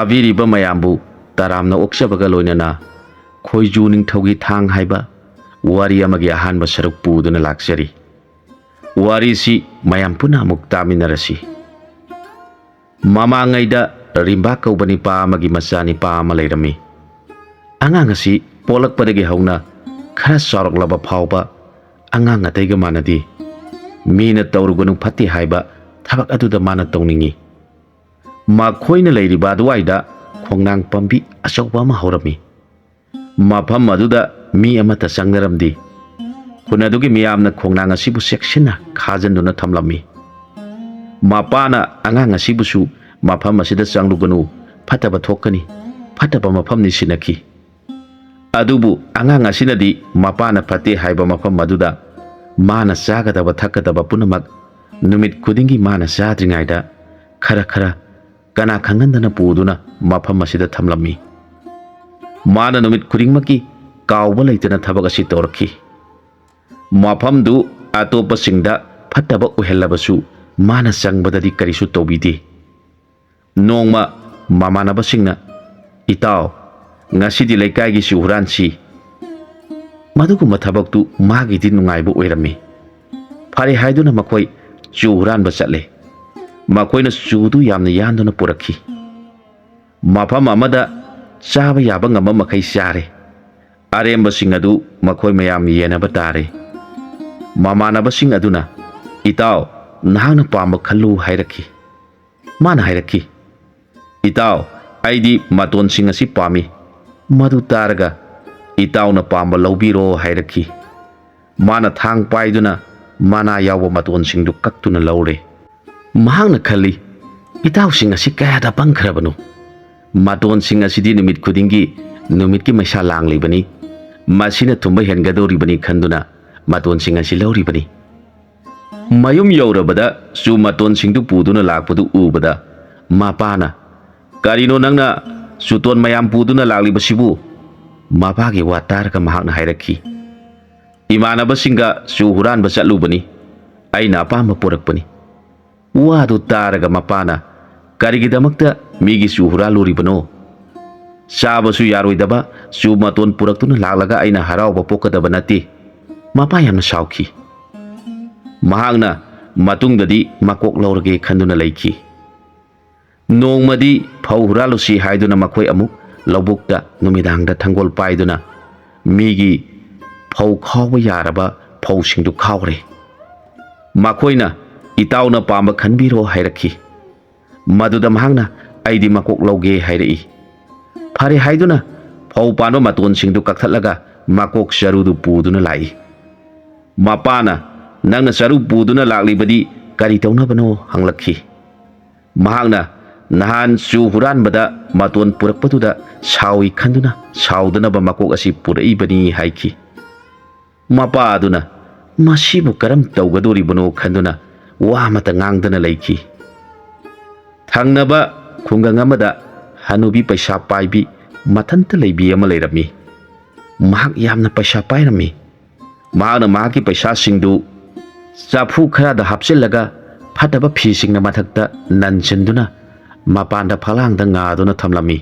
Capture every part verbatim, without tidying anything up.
ꯇꯥꯕꯤꯔꯤꯕ ꯃꯌꯥꯝꯕꯨ ꯇꯔꯥꯝꯅ ꯑꯣꯛꯆꯕꯒ ꯂꯣꯏꯅꯅ ꯈꯣꯏꯖꯨ ꯅꯤꯡꯊꯧꯒꯤ ꯊꯥꯡ ꯍꯥꯏꯕ ꯋꯥꯔꯤ ꯑꯃꯒꯤ ꯑꯍꯥꯟꯕ ꯁꯔꯨꯛ ꯄꯨꯗꯨꯅ ꯂꯥꯛꯆꯔꯤ꯫ ꯋꯥꯔꯤꯁꯤ ꯃꯌꯥꯝ ꯄꯨꯟꯅ ꯑꯃꯨꯛ ꯇꯥꯃꯤꯟꯅꯔꯁꯤ꯫ ꯃꯃꯥꯡꯉꯩꯗ ꯔꯤꯝꯕꯥ ꯀꯧꯕ ꯅꯤꯄꯥ ꯑꯃꯒꯤ ꯃꯆꯥ ꯅꯤꯄꯥ ꯑꯃ ꯂꯩꯔꯝꯃꯤ꯫ ꯑꯉꯥꯡ ꯑꯁꯤ ꯄꯣꯛꯂꯛꯄꯗꯒꯤ ꯍꯧꯅ ꯈꯔ ꯆꯥꯎꯔꯛꯂꯕ ꯐꯥꯎꯕ ꯑꯉꯥꯡ ꯑꯇꯩꯒ ꯃꯥꯟꯅꯗꯦ꯫ ꯃꯤꯅ ꯇꯧꯔꯨꯒꯅꯨ ꯐꯠꯇꯦ ꯍꯥꯏꯕ ꯊꯕꯛ ꯑꯗꯨꯗ ꯃꯥꯅ ꯇꯧꯅꯤꯡꯏ꯫ ꯃꯈꯣꯏꯅ ꯂꯩꯔꯤꯕ ꯑꯗꯨꯋꯥꯏꯗ ꯈꯣꯡꯅꯥꯡ ꯄꯥꯝꯕꯤ ꯑꯆꯧꯕ ꯑꯃ ꯍꯧꯔꯝꯃꯤ꯫ ꯃꯐꯝ ꯑꯗꯨꯗ ꯃꯤ ꯑꯃꯠꯇ ꯆꯪꯅꯔꯝꯗꯦ꯫ ꯈꯨꯟ ꯑꯗꯨꯒꯤ ꯃꯤꯌꯥꯝꯅ ꯈꯣꯡꯅꯥꯡ ꯑꯁꯤꯕꯨ ꯆꯦꯛꯁꯤꯟꯅ ꯈꯥꯖꯤꯟꯗꯨꯅ ꯊꯝꯂꯝꯃꯤ꯫ ꯃꯄꯥꯅ ꯑꯉꯥꯡ ꯑꯁꯤꯕꯨꯁꯨ "ꯃꯐꯝ ꯑꯁꯤꯗ ꯆꯪꯂꯨꯒꯅꯨ, ꯐꯠꯇꯕ ꯊꯣꯛꯀꯅꯤ, ꯐꯠꯇꯕ ꯃꯐꯝꯅꯤ" ꯁꯤꯟꯅꯈꯤ꯫ ꯑꯗꯨꯕꯨ ꯑꯉꯥꯡ ꯑꯁꯤꯅꯗꯤ ꯃꯄꯥꯅ ꯐꯠꯇꯦ ꯍꯥꯏꯕ ꯃꯐꯝ ꯑꯗꯨꯗ ꯃꯥꯅ ꯆꯥꯒꯗꯕ ꯊꯛꯀꯗꯕ ꯄꯨꯝꯅꯃꯛ ꯅꯨꯃꯤꯠ ꯈꯨꯗꯤꯡꯒꯤ ꯃꯥꯅ ꯆꯥꯗ꯭ꯔꯤꯉꯩꯗ ꯈꯔ ꯈꯔ ꯀꯅꯥ ꯈꯪꯍꯟꯗꯅ ꯄꯨꯗꯨꯅ ꯃꯐꯝ ꯑꯁꯤꯗ ꯊꯝꯂꯝꯃꯤ꯫ ꯃꯥꯅ ꯅꯨꯃꯤꯠ ꯈꯨꯗꯤꯡꯃꯛꯀꯤ ꯀꯥꯎꯕ ꯂꯩꯇꯅ ꯊꯕꯛ ꯑꯁꯤ ꯇꯧꯔꯛꯈꯤ꯫ ꯃꯐꯝꯗꯨ ꯑꯇꯣꯞꯄꯁꯤꯡꯗ ꯐꯠꯇꯕ ꯑꯣꯏꯍꯜꯂꯕꯁꯨ ꯃꯥꯅ ꯆꯪꯕꯗꯗꯤ ꯀꯔꯤꯁꯨ ꯇꯧꯕꯤꯗꯦ꯫ ꯅꯣꯡꯃ ꯃꯃꯥꯟꯅꯕꯁꯤꯡꯅ, "ꯏꯇꯥꯎ, ꯉꯁꯤꯗꯤ ꯂꯩꯀꯥꯏꯒꯤ ꯆꯨ ꯍꯨꯔꯥꯟꯁꯤ꯫" ꯃꯗꯨꯒꯨꯝꯕ ꯊꯕꯛꯇꯨ ꯃꯥꯒꯤꯗꯤ ꯅꯨꯡꯉꯥꯏꯕ ꯑꯣꯏꯔꯝꯃꯤ꯫ ꯐꯔꯦ ꯍꯥꯏꯗꯨꯅ ꯃꯈꯣꯏ ꯆꯨ ꯍꯨꯔꯥꯟꯕ ꯆꯠꯂꯦ꯫ ꯃꯈꯣꯏꯅ ꯆꯨꯗꯨ ꯌꯥꯝꯅ ꯌꯥꯟꯗꯨꯅ ꯄꯨꯔꯛꯈꯤ꯫ ꯃꯐꯝ ꯑꯃꯗ ꯆꯥꯕ ꯌꯥꯕ ꯉꯝꯕ ꯃꯈꯩ ꯆꯥꯔꯦ꯫ ꯑꯔꯦꯝꯕꯁꯤꯡ ꯑꯗꯨ ꯃꯈꯣꯏ ꯃꯌꯥꯝ ꯌꯦꯟꯅꯕ ꯇꯥꯔꯦ꯫ ꯃꯃꯥꯟꯅꯕꯁꯤꯡ ꯑꯗꯨꯅ, "ꯏꯇꯥꯎ, ꯅꯍꯥꯛꯅ ꯄꯥꯝꯕ ꯈꯜꯂꯨ" ꯍꯥꯏꯔꯛꯈꯤ꯫ ꯃꯥꯅ ꯍꯥꯏꯔꯛꯈꯤ, "ꯏꯇꯥꯎ, ꯑꯩꯗꯤ ꯃꯇꯣꯟꯁꯤꯡ ꯑꯁꯤ ꯄꯥꯝꯃꯤ꯫" ꯃꯗꯨ ꯇꯥꯔꯒ, "ꯏꯇꯥꯎꯅ ꯄꯥꯝꯕ ꯂꯧꯕꯤꯔꯣ" ꯍꯥꯏꯔꯛꯈꯤ꯫ ꯃꯥꯅ ꯊꯥꯡ ꯄꯥꯏꯗꯨꯅ ꯃꯅꯥ ꯌꯥꯎꯕ ꯃꯇꯣꯟꯁꯤꯡꯗꯨ ꯀꯛꯇꯨꯅ ꯂꯧꯔꯦ꯫ ꯃꯍꯥꯛꯅ ꯈꯜꯂꯤ, "ꯏꯇꯥꯎꯁꯤꯡ ꯑꯁꯤ ꯀꯌꯥꯗ ꯄꯪꯈ꯭ꯔꯕꯅꯣ! ꯃꯇꯣꯟꯁꯤꯡ ꯑꯁꯤꯗꯤ ꯅꯨꯃꯤꯠ ꯈꯨꯗꯤꯡꯒꯤ ꯅꯨꯃꯤꯠꯀꯤ ꯃꯩꯁꯥ ꯂꯥꯡꯂꯤꯕꯅꯤ꯫ ꯃꯁꯤꯅ ꯊꯨꯝꯕ ꯍꯦꯟꯒꯗꯧꯔꯤꯕꯅꯤ" ꯈꯟꯗꯨꯅ ꯃꯇꯣꯟꯁꯤꯡ ꯑꯁꯤ ꯂꯧꯔꯤꯕꯅꯤ꯫ ꯃꯌꯨꯝ ꯌꯧꯔꯕꯗ ꯆꯨ ꯃꯇꯣꯟꯁꯤꯡꯗꯨ ꯄꯨꯗꯨꯅ ꯂꯥꯛꯄꯗꯨ ꯎꯕꯗ ꯃꯄꯥꯅ, "ꯀꯔꯤꯅꯣ ꯅꯪꯅ ꯆꯨꯇꯣꯟ ꯃꯌꯥꯝ ꯄꯨꯗꯨꯅ ꯂꯥꯛꯂꯤꯕꯁꯤꯕꯨ?" ꯃꯄꯥꯒꯤ ꯋꯥ ꯇꯥꯔꯒ ꯃꯍꯥꯛꯅ ꯍꯥꯏꯔꯛꯈꯤ, "ꯏꯃꯥꯟꯅꯕꯁꯤꯡꯒ ꯆꯨ ꯍꯨꯔꯥꯟꯕ ꯆꯠꯂꯨꯕꯅꯤ꯫ ꯑꯩꯅ ꯑꯄꯥꯝꯕ ꯄꯨꯔꯛꯄꯅꯤ꯫" ꯋꯥꯗꯨ ꯇꯥꯔꯒ ꯃꯄꯥꯅ, "ꯀꯔꯤꯒꯤꯗꯃꯛꯇ ꯃꯤꯒꯤ ꯆꯨ ꯍꯨꯔꯥꯜꯂꯨꯔꯤꯕꯅꯣ? ꯆꯥꯕꯁꯨ ꯌꯥꯔꯣꯏꯗꯕ ꯆꯨ ꯃꯇꯣꯟ ꯄꯨꯔꯛꯇꯨꯅ ꯂꯥꯛꯂꯒ ꯑꯩꯅ ꯍꯔꯥꯎꯕ ꯄꯣꯛꯀꯗꯕ ꯅꯠꯇꯦ꯫" ꯃꯄꯥ ꯌꯥꯝꯅ ꯁꯥꯎꯈꯤ꯫ ꯃꯍꯥꯛꯅ ꯃꯇꯨꯡꯗꯗꯤ ꯃꯀꯣꯛ ꯂꯧꯔꯒꯦ ꯈꯟꯗꯨꯅ ꯂꯩꯈꯤ꯫ ꯅꯣꯡꯃꯗꯤ ꯐꯧ ꯍꯨꯔꯥꯜꯂꯨꯁꯤ ꯍꯥꯏꯗꯨꯅ ꯃꯈꯣꯏ ꯑꯃꯨꯛ ꯂꯧꯕꯨꯛꯇ ꯅꯨꯃꯤꯗꯥꯡꯗ ꯊꯪꯒꯣꯜ ꯄꯥꯏꯗꯨꯅ ꯃꯤꯒꯤ ꯐꯧ ꯈꯥꯎꯕ ꯌꯥꯔꯕ ꯐꯧꯁꯤꯡꯗꯨ ꯈꯥꯎꯔꯦ꯫ ꯃꯈꯣꯏꯅ "ꯏꯇꯥꯎꯅ ꯄꯥꯝꯕ ꯈꯟꯕꯤꯔꯣ" ꯍꯥꯏꯔꯛꯈꯤ꯫ ꯃꯗꯨꯗ ꯃꯍꯥꯛꯅ "ꯑꯩꯗꯤ ꯃꯀꯣꯛ ꯂꯧꯒꯦ" ꯍꯥꯏꯔꯛꯏ꯫ ꯐꯔꯦ ꯍꯥꯏꯗꯨꯅ ꯐꯧ ꯄꯥꯟꯕ ꯃꯇꯣꯟꯁꯤꯡꯗꯨ ꯀꯛꯊꯠꯂꯒ ꯃꯀꯣꯛ ꯆꯔꯨꯗꯨ ꯄꯨꯗꯨꯅ ꯂꯥꯛꯏ꯫ ꯃꯄꯥꯅ "ꯅꯪꯅ ꯆꯔꯨ ꯄꯨꯗꯨꯅ ꯂꯥꯛꯂꯤꯕꯗꯤ ꯀꯔꯤ ꯇꯧꯅꯕꯅꯣ?" ꯍꯪꯂꯛꯈꯤ꯫ ꯃꯍꯥꯛꯅ ꯅꯍꯥꯟ ꯆꯨ ꯍꯨꯔꯥꯟꯕꯗ ꯃꯇꯣꯟ ꯄꯨꯔꯛꯄꯗꯨꯗ ꯁꯥꯎꯏ ꯈꯟꯗꯨꯅ ꯁꯥꯎꯗꯅꯕ ꯃꯀꯣꯛ ꯑꯁꯤ ꯄꯨꯔꯛꯏꯕꯅꯤ ꯍꯥꯏꯈꯤ꯫ ꯃꯄꯥ ꯑꯗꯨꯅ ꯃꯁꯤꯕꯨ ꯀꯔꯝ ꯇꯧꯒꯗꯣꯔꯤꯕꯅꯣ ꯈꯟꯗꯨꯅ ꯋꯥ ꯑꯃꯠꯇ ꯉꯥꯡꯗꯅ ꯂꯩꯈꯤ꯫ ꯊꯪꯅꯕ ꯈꯨꯡꯒꯪ ꯑꯃꯗ ꯍꯅꯨꯕꯤ ꯄꯩꯁꯥ ꯄꯥꯏꯕꯤ ꯃꯊꯟꯇ ꯂꯩꯕꯤ ꯑꯃ ꯂꯩꯔꯝꯃꯤ꯫ ꯃꯍꯥꯛ ꯌꯥꯝꯅ ꯄꯩꯁꯥ ꯄꯥꯏꯔꯝꯃꯤ꯫ ꯃꯍꯥꯛꯅ ꯃꯍꯥꯛꯀꯤ ꯄꯩꯁꯥꯁꯤꯡꯗꯨ ꯆꯐꯨ ꯈꯔꯗ ꯍꯥꯞꯆꯤꯜꯂꯒ ꯐꯠꯇꯕ ꯐꯤꯁꯤꯡꯅ ꯃꯊꯛꯇ ꯅꯟꯁꯤꯟꯗꯨꯅ ꯃꯄꯥꯟꯗ ꯐꯛꯂꯥꯡꯗ ꯉꯥꯗꯨꯅ ꯊꯝꯂꯝꯃꯤ꯫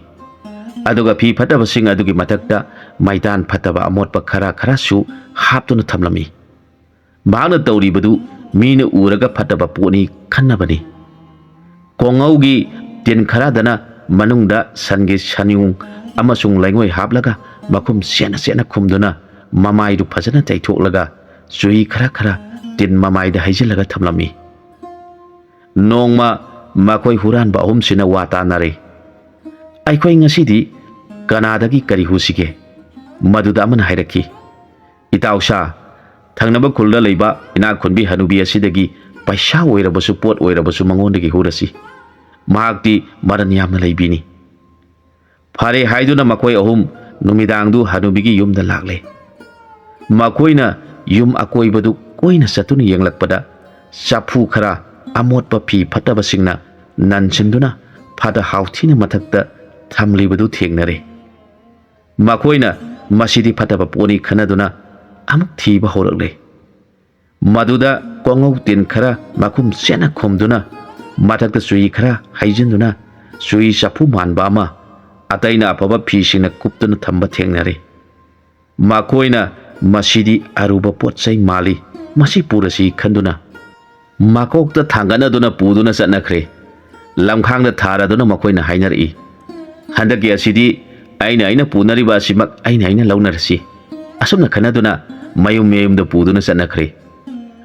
ꯑꯗꯨꯒ ꯐꯤ ꯐꯠꯇꯕꯁꯤꯡ ꯑꯗꯨꯒꯤ ꯃꯊꯛꯇ ꯃꯩꯇꯥꯟ ꯐꯠꯇꯕ ꯑꯃꯣꯠꯄ ꯈꯔ ꯈꯔꯁꯨ ꯍꯥꯞꯇꯨꯅ ꯊꯝꯂꯝꯃꯤ꯫ ꯃꯍꯥꯛꯅ ꯇꯧꯔꯤꯕꯗꯨ ꯃꯤꯅ ꯎꯔꯒ ꯐꯠꯇꯕ ꯄꯣꯠꯅꯤ ꯈꯟꯅꯕꯅꯤ꯫ ꯀꯣꯡꯉꯧꯒꯤ ꯇꯤꯟ ꯈꯔꯗꯅ ꯃꯅꯨꯡꯗ ꯁꯟꯒꯤ ꯁꯟꯌꯨꯡ ꯑꯃꯁꯨꯡ ꯂꯩꯉꯣꯏ ꯍꯥꯞꯂꯒ ꯃꯈꯨꯝ ꯆꯦꯠꯅ ꯆꯦꯠꯅ ꯈꯨꯝꯗꯨꯅ ꯃꯃꯥꯏꯗꯨ ꯐꯖꯅ ꯇꯩꯊꯣꯛꯂꯒ ꯆꯨꯍꯤ ꯈꯔ ꯈꯔ ꯇꯤꯟ ꯃꯃꯥꯏꯗ ꯍꯩꯖꯤꯜꯂꯒ ꯊꯝꯂꯝꯃꯤ꯫ ꯅꯣꯡꯃ ꯃꯈꯣꯏ ꯍꯨꯔꯥꯟꯕ ꯑꯍꯨꯝꯁꯤꯅ ꯋꯥ ꯇꯥꯅꯔꯦ꯫ "ꯑꯩꯈꯣꯏ ꯉꯁꯤꯗꯤ ꯀꯅꯥꯗꯒꯤ ꯀꯔꯤ ꯍꯨꯁꯤꯒꯦ?" ꯃꯗꯨꯗ ꯑꯃꯅ ꯍꯥꯏꯔꯛꯈꯤ, "ꯏꯇꯥꯎꯁꯥ, ꯊꯪꯅꯕ ꯈꯨꯜꯗ ꯂꯩꯕ ꯏꯅꯥꯛ ꯈꯨꯟꯕꯤ ꯍꯅꯨꯕꯤ ꯑꯁꯤꯗꯒꯤ ꯄꯩꯁꯥ ꯑꯣꯏꯔꯕꯁꯨ ꯄꯣꯠ ꯑꯣꯏꯔꯕꯁꯨ ꯃꯉꯣꯟꯗꯒꯤ ꯍꯨꯔꯁꯤ꯫ ꯃꯍꯥꯛꯇꯤ ꯃꯔꯟ ꯌꯥꯝꯅ ꯂꯩꯕꯤꯅꯤ꯫" ꯐꯔꯦ ꯍꯥꯏꯗꯨꯅ ꯃꯈꯣꯏ ꯑꯍꯨꯝ ꯅꯨꯃꯤꯗꯥꯡꯗꯨ ꯍꯅꯨꯕꯤꯒꯤ ꯌꯨꯝꯗ ꯂꯥꯛꯂꯦ꯫ ꯃꯈꯣꯏꯅ ꯌꯨꯝ ꯑꯀꯣꯏꯕꯗꯨ ꯀꯣꯏꯅ ꯆꯠꯇꯨꯅ ꯌꯦꯡꯂꯛꯄꯗ ꯆꯐꯨ ꯈꯔ ꯑꯃꯣꯠꯄ ꯐꯤ ꯐꯠꯇꯕꯁꯤꯡꯅ ꯅꯟꯁꯤꯟꯗꯨꯅ ꯐꯠꯇ ꯍꯥꯎꯊꯤꯅ ꯃꯊꯛꯇ ꯊꯝꯂꯤꯕꯗꯨ ꯊꯦꯡꯅꯔꯦ꯫ ꯃꯈꯣꯏꯅ ꯃꯁꯤꯗꯤ ꯐꯠꯇꯕ ꯄꯣꯠꯅꯤ ꯈꯟꯅꯗꯨꯅ ꯑꯃꯨꯛ ꯊꯤꯕ ꯍꯧꯔꯛꯂꯦ꯫ ꯃꯗꯨꯗ ꯀꯣꯡꯉꯧ ꯇꯤꯟ ꯈꯔ ꯃꯈꯨꯝ ꯆꯦꯠꯅ ꯈꯨꯝꯗꯨꯅ ꯃꯊꯛꯇ ꯆꯨꯍꯤ ꯈꯔ ꯍꯩꯖꯤꯟꯗꯨꯅ ꯆꯨꯍꯤ ꯆꯐꯨ ꯃꯥꯟꯕ ꯑꯃ ꯑꯇꯩꯅ ꯑꯐꯕ ꯐꯤꯁꯤꯡꯅ ꯀꯨꯞꯇꯨꯅ ꯊꯝꯕ ꯊꯦꯡꯅꯔꯦ꯫ ꯃꯈꯣꯏꯅ ꯃꯁꯤꯗꯤ ꯑꯔꯨꯕ ꯄꯣꯠ ꯆꯩ ꯃꯥꯜꯂꯤ, ꯃꯁꯤ ꯄꯨꯔꯁꯤ ꯈꯟꯗꯨꯅ ꯃꯀꯣꯛꯇ ꯊꯥꯡꯒꯠꯅꯗꯨꯅ ꯄꯨꯗꯨꯅ ꯆꯠꯅꯈ꯭ꯔꯦ꯫ ꯂꯝꯈꯥꯡꯗ ꯊꯥꯔꯗꯨꯅ ꯃꯈꯣꯏꯅ ꯍꯥꯏꯅꯔꯛꯏ, "ꯍꯟꯗꯛꯀꯤ ꯑꯁꯤꯗꯤ ꯑꯩꯅ ꯑꯩꯅ ꯄꯨꯅꯔꯤꯕ ꯑꯁꯤꯃꯛ ꯑꯩꯅ ꯑꯩꯅ ꯂꯧꯅꯔꯁꯤ"꯫ ꯑꯁꯨꯝꯅ ꯈꯟꯅꯗꯨꯅ ꯃꯌꯨꯝ ꯃꯌꯨꯝꯗ ꯄꯨꯗꯨꯅ ꯆꯠꯅꯈ꯭ꯔꯦ꯫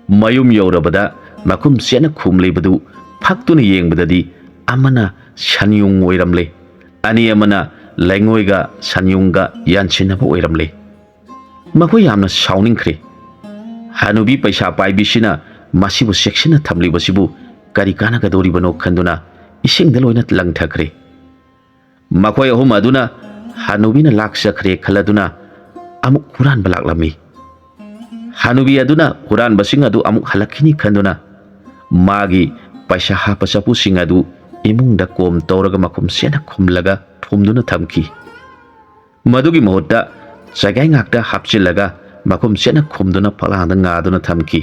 ꯃꯌꯨꯝ ꯌꯧꯔꯕꯗ ꯃꯈꯨꯝ ꯆꯦꯠꯅ ꯈꯨꯝꯂꯤꯕꯗꯨ ꯐꯛꯇꯨꯅ ꯌꯦꯡꯕꯗꯗꯤ ꯑꯃꯅ ꯁꯟꯌꯨꯡ ꯑꯣꯏꯔꯝꯂꯦ, ꯑꯅꯤ ꯑꯃꯅ ꯂꯩꯉꯣꯏꯒ ꯁꯟꯌꯨꯡꯒ ꯌꯥꯟꯁꯤꯟꯅꯕ ꯑꯣꯏꯔꯝꯂꯦ꯫ ꯃꯈꯣꯏ ꯌꯥꯝꯅ ꯁꯥꯎꯅꯤꯡꯈ꯭ꯔꯦ꯫ ꯍꯅꯨꯕꯤ ꯄꯩꯁꯥ ꯄꯥꯏꯕꯤꯁꯤꯅ ꯃꯁꯤꯕꯨ ꯆꯦꯛꯁꯤꯟꯅ ꯊꯝꯂꯤꯕꯁꯤꯕꯨ ꯀꯔꯤ ꯀꯥꯟꯅꯒꯗꯧꯔꯤꯕꯅꯣ ꯈꯟꯗꯨꯅ ꯏꯁꯤꯡꯗ ꯂꯣꯏꯅ ꯂꯪꯊꯈ꯭ꯔꯦ꯫ ꯃꯈꯣꯏ ꯑꯍꯨꯝ ꯑꯗꯨꯅ ꯍꯅꯨꯕꯤꯅ ꯂꯥꯛꯆꯈ꯭ꯔꯦ ꯈꯜꯂꯗꯨꯅ ꯑꯃꯨꯛ ꯍꯨꯔꯥꯟꯕ ꯂꯥꯛꯂꯝꯃꯤ꯫ ꯍꯅꯨꯕꯤ ꯑꯗꯨꯅ ꯍꯨꯔꯥꯟꯕꯁꯤꯡ ꯑꯗꯨ ꯑꯃꯨꯛ ꯍꯜꯂꯛꯈꯤꯅꯤ ꯈꯟꯗꯨꯅ ꯃꯥꯒꯤ ꯄꯩꯁꯥ ꯍꯥꯞꯄ ꯆꯐꯨꯁꯤꯡ ꯑꯗꯨ ꯏꯃꯨꯡꯗ ꯀꯣꯝ ꯇꯧꯔꯒ ꯃꯈꯨꯝ ꯆꯦꯠꯅ ꯈꯨꯝꯂꯒ ꯐꯨꯝꯗꯨꯅ ꯊꯝꯈꯤ꯫ ꯃꯗꯨꯒꯤ ꯃꯍꯨꯠꯇ ꯆꯥꯏꯒꯥꯏ ꯉꯥꯛꯇ ꯍꯥꯞꯆꯤꯜꯂꯒ ꯃꯈꯨꯝ ꯆꯦꯠꯅ ꯈꯨꯝꯗꯨꯅ ꯐꯛꯂꯥꯡꯗ ꯉꯥꯗꯨꯅ ꯊꯝꯈꯤ꯫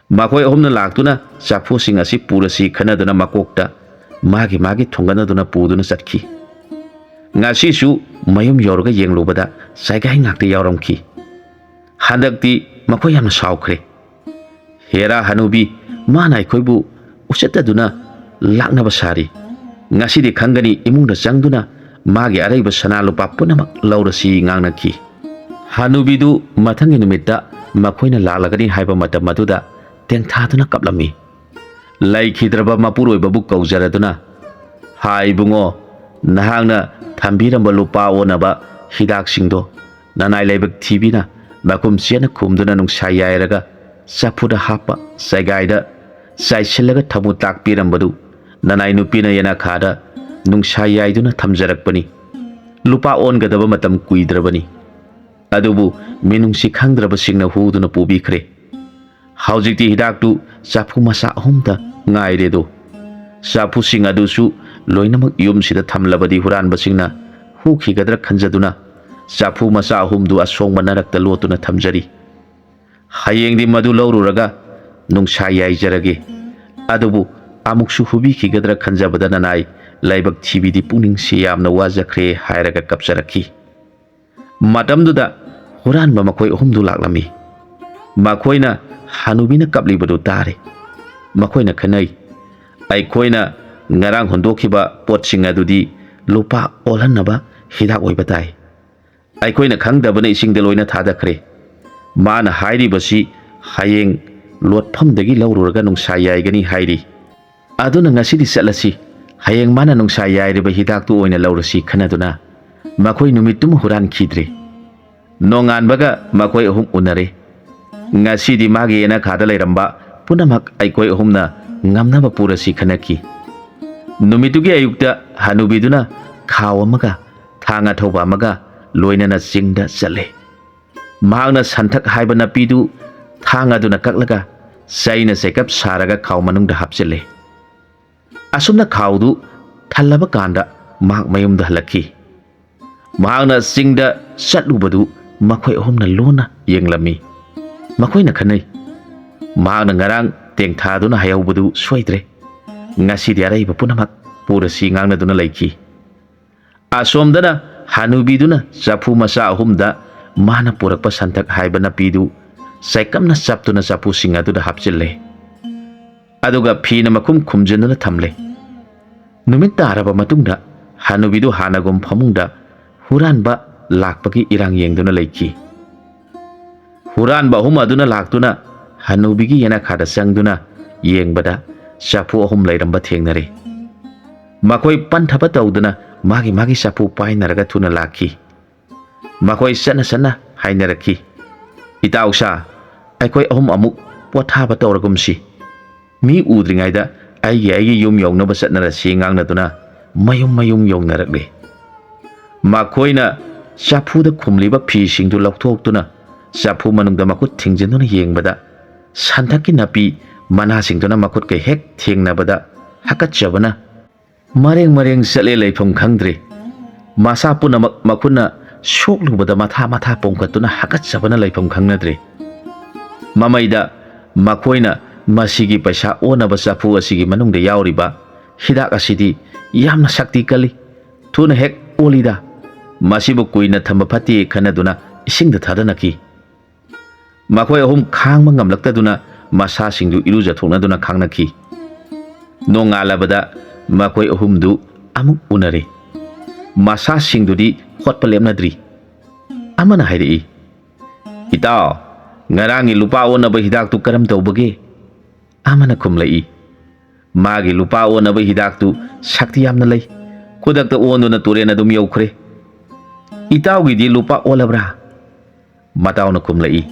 ꯃꯈꯣꯏ ꯑꯍꯨꯝꯅ ꯂꯥꯛꯇꯨꯅ ꯆꯐꯨꯁꯤꯡ ꯑꯁꯤ ꯄꯨꯔꯁꯤ ꯈꯟꯅꯗꯨꯅ ꯃꯀꯣꯛꯇ ꯃꯥꯒꯤ ꯃꯥꯒꯤ ꯊꯣꯡꯒꯠꯅꯗꯨꯅ ꯄꯨꯗꯨꯅ ꯆꯠꯈꯤ꯫ ꯉꯁꯤꯁꯨ ꯃꯌꯨꯝ ꯌꯧꯔꯒ ꯌꯦꯡꯂꯨꯕꯗ ꯆꯥꯏꯒꯥꯏ ꯉꯥꯛꯇ ꯌꯥꯎꯔꯝꯈꯤ꯫ ꯍꯟꯗꯛꯇꯤ ꯃꯈꯣꯏ ꯌꯥꯝꯅ ꯁꯥꯎꯈ꯭ꯔꯦ꯫ "ꯍꯦꯔꯥ ꯍꯅꯨꯕꯤ, ꯃꯥꯅ ꯑꯩꯈꯣꯏꯕꯨ ꯎꯁꯤꯠꯇꯗꯨꯅ ꯂꯥꯛꯅꯕ ꯁꯥꯔꯤ꯫ ꯉꯁꯤꯗꯤ ꯈꯪꯒꯅꯤ" ꯏꯃꯨꯡꯗ ꯆꯪꯗꯨꯅ ꯃꯥꯒꯤ ꯑꯔꯩꯕ ꯁꯅꯥ ꯂꯨꯄꯥ ꯄꯨꯝꯅꯃꯛ ꯂꯧꯔꯁꯤ ꯉꯥꯡꯅꯈꯤ꯫ ꯍꯅꯨꯕꯤꯗꯨ ꯃꯊꯪꯒꯤ ꯅꯨꯃꯤꯠꯇ ꯃꯈꯣꯏꯅ ꯂꯥꯛꯂꯒꯅꯤ ꯍꯥꯏꯕ ꯃꯇꯝ ꯑꯗꯨꯗ ꯇꯦꯡꯊꯥꯗꯨꯅ ꯀꯞꯂꯝꯃꯤ꯫ ꯂꯩꯈꯤꯗ꯭ꯔꯕ ꯃꯄꯨꯔꯣꯏꯕꯕꯨ ꯀꯧꯖꯔꯗꯨꯅ, "ꯍꯥ ꯏꯕꯨꯡꯉꯣ, ꯅꯍꯥꯛꯅ ꯊꯝꯕꯤꯔꯝꯕ ꯂꯨꯄꯥ ꯑꯣꯟꯅꯕ ꯍꯤꯗꯥꯛꯁꯤꯡꯗꯣ ꯅꯅꯥꯏ ꯂꯥꯏꯕꯛ ꯊꯤꯕꯤꯅ ꯃꯈꯨꯝ ꯆꯦꯠꯅ ꯈꯨꯝꯗꯨꯅ ꯅꯨꯡꯁꯥ ꯌꯥꯏꯔꯒ ꯆꯐꯨꯗ ꯍꯥꯞꯄ ꯆꯥꯏꯒꯥꯏꯗ ꯆꯥꯏꯁꯤꯜꯂꯒ ꯊꯃꯨ ꯇꯥꯛꯄꯤꯔꯝꯕꯗꯨ ꯅꯅꯥꯏ ꯅꯨꯄꯤꯅ ꯌꯦꯅꯈꯥꯗ ꯅꯨꯡꯁꯥ ꯌꯥꯏꯗꯨꯅ ꯊꯝꯖꯔꯛꯄꯅꯤ꯫ ꯂꯨꯄꯥ ꯑꯣꯟꯒꯗꯕ ꯃꯇꯝ ꯀꯨꯏꯗ꯭ꯔꯕꯅꯤ꯫ ꯑꯗꯨꯕꯨ ꯃꯤꯅꯨꯡꯁꯤ ꯈꯪꯗ꯭ꯔꯕꯁꯤꯡꯅ ꯍꯨꯗꯨꯅ ꯄꯨꯕꯤꯈ꯭ꯔꯦ꯫ ꯍꯧꯖꯤꯛꯇꯤ ꯍꯤꯗꯥꯛꯇꯨ ꯆꯐꯨ ꯃꯆꯥ ꯑꯍꯨꯝꯗ ꯉꯥꯏꯔꯦꯗꯣ꯫ ꯆꯐꯨꯁꯤꯡ ꯑꯗꯨꯁꯨ ꯂꯣꯏꯅꯃꯛ ꯌꯨꯝꯁꯤꯗ ꯊꯝꯂꯕꯗꯤ ꯍꯨꯔꯥꯟꯕꯁꯤꯡꯅ ꯍꯨꯈꯤꯒꯗ꯭ꯔꯥ ꯈꯟꯖꯗꯨꯅ ꯆꯐꯨ ꯃꯆꯥ ꯑꯍꯨꯝꯗꯨ ꯑꯁꯣꯡꯕ ꯅꯔꯛꯇ ꯂꯣꯠꯇꯨꯅ ꯊꯝꯖꯔꯤ꯫ ꯍꯌꯦꯡꯗꯤ ꯃꯗꯨ ꯂꯧꯔꯨꯔꯒ ꯅꯨꯡꯁꯥ ꯌꯥꯏꯖꯔꯒꯦ꯫ ꯑꯗꯨꯕꯨ ꯑꯃꯨꯛꯁꯨ ꯍꯨꯕꯤꯈꯤꯒꯗ꯭ꯔꯥ ꯈꯟꯖꯕꯗ ꯅꯅꯥꯏ ꯂꯥꯏꯕꯛ ꯊꯤꯕꯤꯗꯤ ꯄꯨꯛꯅꯤꯡꯁꯤ ꯌꯥꯝꯅ ꯋꯥꯖꯈ꯭ꯔꯦ ꯍꯥꯏꯔꯒ ꯀꯞꯆꯔꯛꯈꯤ꯫ ꯃꯇꯝꯗꯨꯗ ꯍꯨꯔꯥꯟꯕ ꯃꯈꯣꯏ ꯑꯍꯨꯝꯗꯨ ꯂꯥꯛꯂꯝꯃꯤ꯫ ꯃꯈꯣꯏꯅ ꯍꯅꯨꯕꯤꯅ ꯀꯞꯂꯤꯕꯗꯨ ꯇꯥꯔꯦ꯫ ꯃꯈꯣꯏꯅ ꯈꯟꯅꯩ, "ꯑꯩꯈꯣꯏꯅ ꯉꯔꯥꯡ ꯍꯨꯟꯗꯣꯛꯈꯤꯕ ꯄꯣꯠꯁꯤꯡ ꯑꯗꯨꯗꯤ ꯂꯨꯄꯥ ꯑꯣꯜꯍꯟꯅꯕ ꯍꯤꯗꯥꯛ ꯑꯣꯏꯕ ꯇꯥꯏ꯫ ꯑꯩꯈꯣꯏꯅ ꯈꯪꯗꯕꯅ ꯏꯁꯤꯡꯗ ꯂꯣꯏꯅ ꯊꯥꯗꯈ꯭ꯔꯦ꯫ ꯃꯥꯅ ꯍꯥꯏꯔꯤꯕꯁꯤ ꯍꯌꯦꯡ ꯂꯣꯠꯐꯝꯗꯒꯤ ꯂꯧꯔꯨꯔꯒ ꯅꯨꯡꯁꯥ ꯌꯥꯏꯒꯅꯤ ꯍꯥꯏꯔꯤ꯫ ꯑꯗꯨꯅ ꯉꯁꯤꯗꯤ ꯆꯠꯂꯁꯤ, ꯍꯌꯦꯡ ꯃꯥꯅ ꯅꯨꯡꯁꯥ ꯌꯥꯏꯔꯤꯕ ꯍꯤꯗꯥꯛꯇꯨ ꯑꯣꯏꯅ ꯂꯧꯔꯁꯤ" ꯈꯟꯅꯗꯨꯅ ꯃꯈꯣꯏ ꯅꯨꯃꯤꯠꯇꯨꯃ ꯍꯨꯔꯥꯟꯈꯤꯗ꯭ꯔꯦ꯫ ꯅꯣꯡꯉꯥꯟꯕꯒ ꯃꯈꯣꯏ ꯑꯍꯨꯝ ꯎꯅꯔꯦ꯫ "ꯉꯁꯤꯗꯤ ꯃꯥꯒꯤ ꯌꯦꯅꯈꯥꯗ ꯂꯩꯔꯝꯕ ꯄꯨꯝꯅꯃꯛ ꯑꯩꯈꯣꯏ ꯑꯍꯨꯝꯅ ꯉꯝꯅꯕ ꯄꯨꯔꯁꯤ" ꯈꯟꯅꯈꯤ꯫ ꯅꯨꯃꯤꯠꯇꯨꯒꯤ ꯑꯌꯨꯛꯇ ꯍꯅꯨꯕꯤꯗꯨꯅ ꯈꯥꯎ ꯑꯃꯒ ꯊꯥꯡ ꯑꯊꯧꯕ ꯑꯃꯒ ꯂꯣꯏꯅꯅ ꯆꯤꯡꯗ ꯆꯠꯂꯦ꯫ ꯃꯍꯥꯛꯅ ꯁꯟꯊꯛ ꯍꯥꯏꯕ ꯅꯥꯄꯤꯗꯨ ꯊꯥꯡ ꯑꯗꯨꯅ ꯀꯛꯂꯒ ꯆꯩꯅ ꯆꯩꯀꯞ ꯁꯥꯔꯒ ꯈꯥꯎ ꯃꯅꯨꯡꯗ ꯍꯥꯞꯆꯤꯜꯂꯦ꯫ ꯑꯁꯨꯝꯅ ꯈꯥꯎꯗꯨ ꯊꯜꯂꯕ ꯀꯥꯟꯗ ꯃꯍꯥꯛ ꯃꯌꯨꯝꯗ ꯍꯜꯂꯛꯈꯤ꯫ ꯃꯍꯥꯛꯅ ꯆꯤꯡꯗ ꯆꯠꯂꯨꯕꯗꯨ ꯃꯈꯣꯏ ꯑꯍꯨꯝꯅ ꯂꯣꯟꯅ ꯌꯦꯡꯂꯝꯃꯤ꯫ ꯃꯈꯣꯏꯅ ꯈꯟꯅꯩ, "ꯃꯍꯥꯛꯅ ꯉꯔꯥꯡ ꯇꯦꯡꯊꯥꯗꯨꯅ ꯍꯥꯏꯍꯧꯕꯗꯨ ꯁꯣꯏꯗ꯭ꯔꯦ꯫ ꯉꯁꯤꯗꯤ ꯑꯔꯩꯕ ꯄꯨꯝꯅꯃꯛ ꯄꯨꯔꯁꯤ" ꯉꯥꯡꯅꯗꯨꯅ ꯂꯩꯈꯤ꯫ ꯑꯁꯣꯝꯗꯅ ꯍꯅꯨꯕꯤꯗꯨꯅ ꯆꯐꯨ ꯃꯆꯥ ꯑꯍꯨꯝꯗ ꯃꯥꯅ ꯄꯨꯔꯛꯄ ꯁꯟꯊꯛ ꯍꯥꯏꯕ ꯅꯥꯄꯤꯗꯨ ꯆꯩꯀꯞꯅ ꯆꯞꯇꯨꯅ ꯆꯐꯨꯁꯤꯡ ꯑꯗꯨꯗ ꯍꯥꯞꯆꯤꯜꯂꯦ꯫ ꯑꯗꯨꯒ ꯐꯤꯅ ꯃꯈꯨꯝ ꯈꯨꯝꯖꯤꯟꯗꯨꯅ ꯊꯝꯂꯦ꯫ ꯅꯨꯃꯤꯠ ꯇꯥꯔꯕ ꯃꯇꯨꯡꯗ ꯍꯅꯨꯕꯤꯗꯨ ꯍꯥꯟꯅꯒꯨꯝ ꯐꯃꯨꯡꯗ ꯍꯨꯔꯥꯟꯕ ꯂꯥꯛꯄꯒꯤ ꯏꯔꯥꯡ ꯌꯦꯡꯗꯨꯅ ꯂꯩꯈꯤ꯫ ꯍꯨꯔꯥꯟꯕ ꯑꯍꯨꯝ ꯑꯗꯨꯅ ꯂꯥꯛꯇꯨꯅ ꯍꯅꯨꯕꯤꯒꯤ ꯌꯦꯅꯈꯥꯗ ꯆꯪꯗꯨꯅ ꯌꯦꯡꯕꯗ ꯆꯐꯨ ꯑꯍꯨꯝ ꯂꯩꯔꯝꯕ ꯊꯦꯡꯅꯔꯦ꯫ ꯃꯈꯣꯏ ꯄꯟꯊꯕ ꯇꯧꯗꯨꯅ ꯃꯥꯒꯤ ꯃꯥꯒꯤ ꯆꯐꯨ ꯄꯥꯏꯅꯔꯒ ꯊꯨꯅ ꯂꯥꯛꯈꯤ꯫ ꯃꯈꯣꯏ ꯆꯠꯅ ꯆꯠꯅ ꯍꯥꯏꯅꯔꯛꯈꯤ, "ꯏꯇꯥꯎꯁꯥ, ꯑꯩꯈꯣꯏ ꯑꯍꯨꯝ ꯑꯃꯨꯛ ꯄꯣꯊꯥꯕ ꯇꯧꯔꯒꯨꯝꯁꯤ꯫ ꯃꯤ ꯎꯗ꯭ꯔꯤꯉꯩꯗ ꯑꯩꯒꯤ ꯑꯩꯒꯤ ꯌꯨꯝ ꯌꯧꯅꯕ ꯆꯠꯅꯔꯁꯤ" ꯉꯥꯡꯅꯗꯨꯅ ꯃꯌꯨꯝ ꯃꯌꯨꯝ ꯌꯧꯅꯔꯛꯂꯦ꯫ ꯃꯈꯣꯏꯅ ꯆꯐꯨꯗ ꯈꯨꯝꯂꯤꯕ ꯐꯤꯁꯤꯡꯗꯨ ꯂꯧꯊꯣꯛꯇꯨꯅ ꯆꯐꯨ ꯃꯅꯨꯡꯗ ꯃꯈꯨꯠ ꯊꯤꯡꯖꯤꯟꯗꯨꯅ ꯌꯦꯡꯕꯗ, ꯁꯟꯊꯛꯀꯤ ꯅꯥꯄꯤ ꯃꯅꯥꯁꯤꯡꯗꯨꯅ ꯃꯈꯨꯠꯀ ꯍꯦꯛ ꯊꯦꯡꯅꯕꯗ ꯍꯥꯀꯠꯆꯕꯅ ꯃꯔꯦꯡ ꯃꯔꯦꯡ ꯆꯠꯂꯦ, ꯂꯩꯐꯝ ꯈꯪꯗ꯭ꯔꯦ꯫ ꯃꯁꯥ ꯄꯨꯝꯅꯃꯛ ꯃꯈꯨꯠꯅ ꯁꯣꯛꯂꯨꯕꯗ ꯃꯊꯥ ꯃꯊꯥ ꯄꯣꯝꯈꯠꯇꯨꯅ ꯍꯥꯀꯠꯆꯕꯅ ꯂꯩꯐꯝ ꯈꯪꯅꯗ꯭ꯔꯦ꯫ ꯃꯃꯩꯗ ꯃꯈꯣꯏꯅ "ꯃꯁꯤꯒꯤ ꯄꯩꯁꯥ ꯑꯣꯟꯅꯕ ꯆꯐꯨ ꯑꯁꯤꯒꯤ ꯃꯅꯨꯡꯗ ꯌꯥꯎꯔꯤꯕ ꯍꯤꯗꯥꯛ ꯑꯁꯤꯗꯤ ꯌꯥꯝꯅ ꯁꯛꯇꯤ ꯀꯜꯂꯤ꯫ ꯊꯨꯅ ꯍꯦꯛ ꯑꯣꯜꯂꯤꯗ꯫ ꯃꯁꯤꯕꯨ ꯀꯨꯏꯅ ꯊꯝꯕ ꯐꯠꯇꯦ" ꯈꯟꯅꯗꯨꯅ ꯏꯁꯤꯡꯗ ꯊꯥꯗꯅꯈꯤ꯫ ꯃꯈꯣꯏ ꯑꯍꯨꯝ ꯈꯥꯡꯕ ꯉꯝꯂꯛꯇꯗꯨꯅ ꯃꯁꯥꯁꯤꯡꯗꯨ ꯏꯔꯨꯖꯊꯣꯛꯅꯗꯨꯅ ꯈꯥꯡꯅꯈꯤ꯫ ꯅꯣꯡꯉꯥꯜꯂꯕꯗ ꯃꯈꯣꯏ ꯑꯍꯨꯝꯗꯨ ꯑꯃꯨꯛ ꯎꯅꯔꯦ꯫ ꯃꯁꯥꯁꯤꯡꯗꯨꯗꯤ ꯍꯣꯠꯄ ꯂꯦꯞꯅꯗ꯭ꯔꯤ꯫ ꯑꯃꯅ ꯍꯥꯏꯔꯛꯏ, "ꯏꯇꯥꯎ, ꯉꯔꯥꯡꯒꯤ ꯂꯨꯄꯥ ꯑꯣꯟꯅꯕ ꯍꯤꯗꯥꯛꯇꯨ ꯀꯔꯝ ꯇꯧꯕꯒꯦ?" ꯑꯃꯅ ꯈꯨꯝꯂꯛꯏ, "ꯃꯥꯒꯤ ꯂꯨꯄꯥ ꯑꯣꯟꯅꯕ ꯍꯤꯗꯥꯛꯇꯨ ꯁꯛꯇꯤ ꯌꯥꯝꯅ ꯂꯩ꯫ ꯈꯨꯗꯛꯇ ꯑꯣꯟꯗꯨꯅ ꯇꯨꯔꯦꯟ ꯑꯗꯨꯝ ꯌꯧꯈ꯭ꯔꯦ꯫ ꯏꯇꯥꯎꯒꯤꯗꯤ ꯂꯨꯄꯥ ꯑꯣꯜꯂꯕ꯭ꯔꯥ?" ꯃꯇꯥꯎꯅ ꯈꯨꯝꯂꯛꯏ,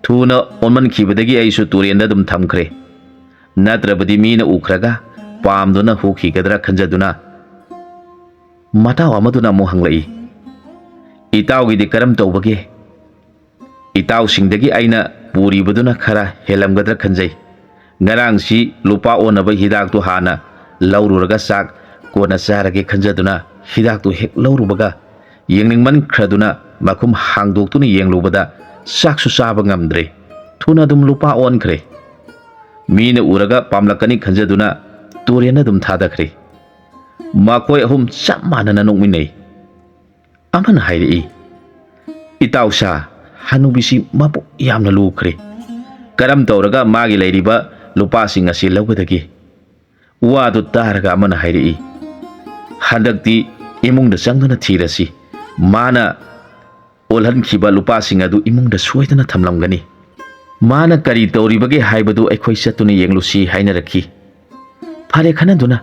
"ꯊꯨꯅ ꯑꯣꯟꯃꯟꯈꯤꯕꯗꯒꯤ ꯑꯩꯁꯨ ꯇꯨꯔꯦꯟꯗ ꯑꯗꯨꯝ ꯊꯝꯈ꯭ꯔꯦ꯫ ꯅꯠꯇ꯭ꯔꯕꯗꯤ ꯃꯤꯅ ꯎꯈ꯭ꯔꯒ ꯄꯥꯝꯗꯨꯅ ꯍꯨꯈꯤꯒꯗ꯭ꯔꯥ ꯈꯟꯖꯗꯨꯅ꯫" ꯃꯇꯥꯎ ꯑꯃꯗꯨꯅ ꯑꯃꯨꯛ ꯍꯪꯂꯛꯏ, "ꯏꯇꯥꯎꯒꯤꯗꯤ ꯀꯔꯝ ꯇꯧꯕꯒꯦ?" "ꯏꯇꯥꯎꯁꯤꯡꯗꯒꯤ ꯑꯩꯅ ꯄꯨꯔꯤꯕꯗꯨꯅ ꯈꯔ ꯍꯦꯜꯂꯝꯒꯗ꯭ꯔꯥ ꯈꯟꯖꯩ꯫ ꯉꯔꯥꯡꯁꯤ ꯂꯨꯄꯥ ꯑꯣꯟꯅꯕ ꯍꯤꯗꯥꯛꯇꯨ ꯍꯥꯟꯅ ꯂꯧꯔꯨꯔꯒ ꯆꯥꯛ ꯀꯣꯟꯅ ꯆꯥꯔꯒꯦ ꯈꯟꯖꯗꯨꯅ ꯍꯤꯗꯥꯛꯇꯨ ꯍꯦꯛ ꯂꯧꯔꯨꯕꯒ ꯌꯦꯡꯅꯤꯡꯃꯟꯈ꯭ꯔꯗꯨꯅ ꯃꯈꯨꯝ ꯍꯥꯡꯗꯣꯛꯇꯨꯅ ꯌꯦꯡꯂꯨꯕꯗ ꯆꯥꯛꯁꯨ ꯆꯥꯕ ꯉꯝꯗ꯭ꯔꯦ꯫ ꯊꯨꯅ ꯑꯗꯨꯝ ꯂꯨꯄꯥ ꯑꯣꯟꯈ꯭ꯔꯦ꯫ ꯃꯤꯅ ꯎꯔꯒ ꯄꯥꯝꯂꯛꯀꯅꯤ ꯈꯟꯖꯗꯨꯅ ꯇꯨꯔꯦꯟꯗ ꯑꯗꯨꯝ ꯊꯥꯗꯈ꯭ꯔꯦ꯫" ꯃꯈꯣꯏ ꯑꯍꯨꯝ ꯆꯞ ꯃꯥꯟꯅꯅ ꯅꯣꯛꯃꯤꯟꯅꯩ꯫ ꯑꯃꯅ ꯍꯥꯏꯔꯛꯏ, "ꯏꯇꯥꯎꯁꯥ, ꯍꯅꯨꯕꯤꯁꯤ ꯃꯕꯨꯛ ꯌꯥꯝꯅ ꯂꯨꯈ꯭ꯔꯦ꯫ ꯀꯔꯝ ꯇꯧꯔꯒ ꯃꯥꯒꯤ ꯂꯩꯔꯤꯕ ꯂꯨꯄꯥꯁꯤꯡ ꯑꯁꯤ ꯂꯧꯒꯗꯒꯦ?" ꯋꯥꯗꯨ ꯇꯥꯔꯒ ꯑꯃꯅ ꯍꯥꯏꯔꯛꯏ, "ꯍꯟꯗꯛꯇꯤ ꯏꯃꯨꯡꯗ ꯆꯪꯗꯨꯅ ꯊꯤꯔꯁꯤ꯫ ꯃꯥꯅ ꯑꯣꯜꯍꯟꯈꯤꯕ ꯂꯨꯄꯥꯁꯤꯡ ꯑꯗꯨ ꯏꯃꯨꯡꯗ ꯁꯣꯏꯗꯅ ꯊꯝꯂꯝꯒꯅꯤ꯫ ꯃꯥꯅ ꯀꯔꯤ ꯇꯧꯔꯤꯕꯒꯦ ꯍꯥꯏꯕꯗꯨ ꯑꯩꯈꯣꯏ ꯆꯠꯇꯨꯅ ꯌꯦꯡꯂꯨꯁꯤ" ꯍꯥꯏꯅꯔꯛꯈꯤ꯫ ꯐꯔꯦ ꯈꯟꯅꯗꯨꯅ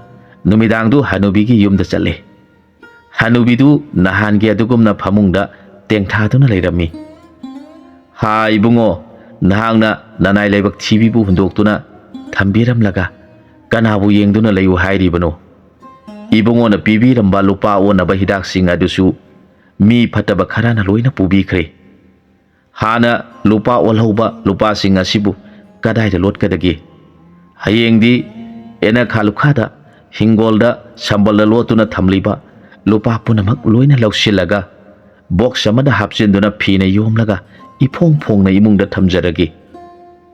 ꯅꯨꯃꯤꯗꯥꯡꯗꯨ ꯍꯅꯨꯕꯤꯒꯤ ꯌꯨꯝꯗ ꯆꯠꯂꯦ꯫ ꯍꯅꯨꯕꯤꯗꯨ ꯅꯍꯥꯟꯒꯤ ꯑꯗꯨꯒꯨꯝꯅ ꯐꯃꯨꯡꯗ ꯇꯦꯡꯊꯥꯗꯨꯅ ꯂꯩꯔꯝꯃꯤ꯫ "ꯍꯥ ꯏꯕꯨꯡꯉꯣ, ꯅꯍꯥꯛꯅ ꯅꯅꯥꯏ ꯂꯥꯏꯕꯛ ꯊꯤꯕꯤꯕꯨ ꯍꯨꯟꯗꯣꯛꯇꯨꯅ ꯊꯝꯕꯤꯔꯝꯂꯒ ꯀꯅꯥꯕꯨ ꯌꯦꯡꯗꯨꯅ ꯂꯩꯌꯨ ꯍꯥꯏꯔꯤꯕꯅꯣ? ꯏꯕꯨꯡꯉꯣꯅ ꯄꯤꯕꯤꯔꯝꯕ ꯂꯨꯄꯥ ꯑꯣꯟꯅꯕ ꯍꯤꯗꯥꯛꯁꯤꯡ ꯑꯗꯨꯁꯨ ꯃꯤ ꯐꯠꯇꯕ ꯈꯔꯅ ꯂꯣꯏꯅ ꯄꯨꯕꯤꯈ꯭ꯔꯦ꯫ ꯍꯥꯟꯅ ꯂꯨꯄꯥ ꯑꯣꯜꯍꯧꯕ ꯂꯨꯄꯥꯁꯤꯡ ꯑꯁꯤꯕꯨ ꯀꯗꯥꯏꯗ ꯂꯣꯠꯀꯗꯒꯦ? ꯍꯌꯦꯡꯗꯤ ꯑꯦꯅꯈꯥ ꯂꯨꯈꯥꯗ ꯍꯤꯡꯒꯣꯜꯗ ꯁꯝꯕꯜꯗ ꯂꯣꯠꯇꯨꯅ ꯊꯝꯂꯤꯕ ꯂꯨꯄꯥ ꯄꯨꯝꯅꯃꯛ ꯂꯣꯏꯅ ꯂꯧꯁꯤꯜꯂꯒ ꯕꯣꯛꯁ ꯑꯃꯗ ꯍꯥꯞꯆꯤꯟꯗꯨꯅ ꯐꯤꯅ ꯌꯣꯝꯂꯒ ꯏꯐꯣꯡ ꯐꯣꯡꯅ ꯏꯃꯨꯡꯗ ꯊꯝꯖꯔꯒꯦ꯫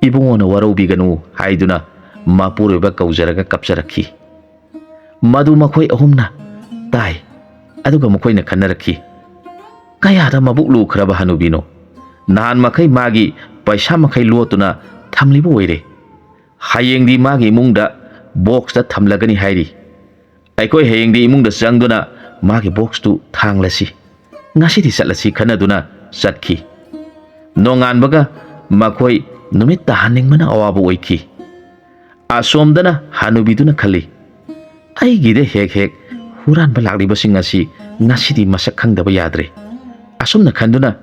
"ꯏꯕꯨꯡꯉꯣꯅ ꯋꯥꯔꯧꯕꯤꯒꯅꯨ" ꯍꯥꯏꯗꯨꯅ ꯃꯄꯨꯔꯣꯏꯕ ꯀꯧꯖꯔꯒ ꯀꯞꯆꯔꯛꯈꯤ꯫ ꯃꯗꯨ ꯃꯈꯣꯏ ꯑꯍꯨꯝꯅ ꯇꯥꯏ꯫ ꯑꯗꯨꯒ ꯃꯈꯣꯏꯅ ꯈꯟꯅꯔꯛꯈꯤ, "ꯀꯌꯥꯗ ꯃꯕꯨꯛ ꯂꯨꯈ꯭ꯔꯕ ꯍꯅꯨꯕꯤꯅꯣ! ꯅꯍꯥꯟ ꯃꯈꯩ ꯃꯥꯒꯤ ꯄꯩꯁꯥ ꯃꯈꯩ ꯂꯣꯠꯇꯨꯅ ꯊꯝꯂꯤꯕ ꯑꯣꯏꯔꯦ꯫ ꯍꯌꯦꯡꯗꯤ ꯃꯥꯒꯤ ꯏꯃꯨꯡꯗ ꯕꯣꯛꯁꯇ ꯊꯝꯂꯒꯅꯤ ꯍꯥꯏꯔꯤ꯫ ꯑꯩꯈꯣꯏ ꯍꯌꯦꯡꯗꯤ ꯏꯃꯨꯡꯗ ꯆꯪꯗꯨꯅ ꯃꯥꯒꯤ ꯕꯣꯛꯁꯇꯨ ꯊꯥꯡꯂꯁꯤ꯫ ꯉꯁꯤꯗꯤ ꯆꯠꯂꯁꯤ" ꯈꯟꯅꯗꯨꯅ ꯆꯠꯈꯤ꯫ ꯅꯣꯡꯉꯥꯟꯕꯒ ꯃꯈꯣꯏ ꯅꯨꯃꯤꯠ ꯇꯥꯍꯟꯅꯤꯡꯕꯅ ꯑꯋꯥꯕ ꯑꯣꯏꯈꯤ꯫ ꯑꯁꯣꯝꯗꯅ ꯍꯅꯨꯕꯤꯗꯨꯅ ꯈꯜꯂꯤ, "ꯑꯩꯒꯤꯗ ꯍꯦꯛ ꯍꯦꯛ ꯍꯨꯔꯥꯟꯕ ꯂꯥꯛꯂꯤꯕꯁꯤꯡ ꯑꯁꯤ ꯉꯁꯤꯗꯤ ꯃꯁꯛ ꯈꯪꯗꯕ ꯌꯥꯗ꯭ꯔꯦ꯫ ꯑꯁꯨꯝꯅ ꯈꯟꯗꯨꯅ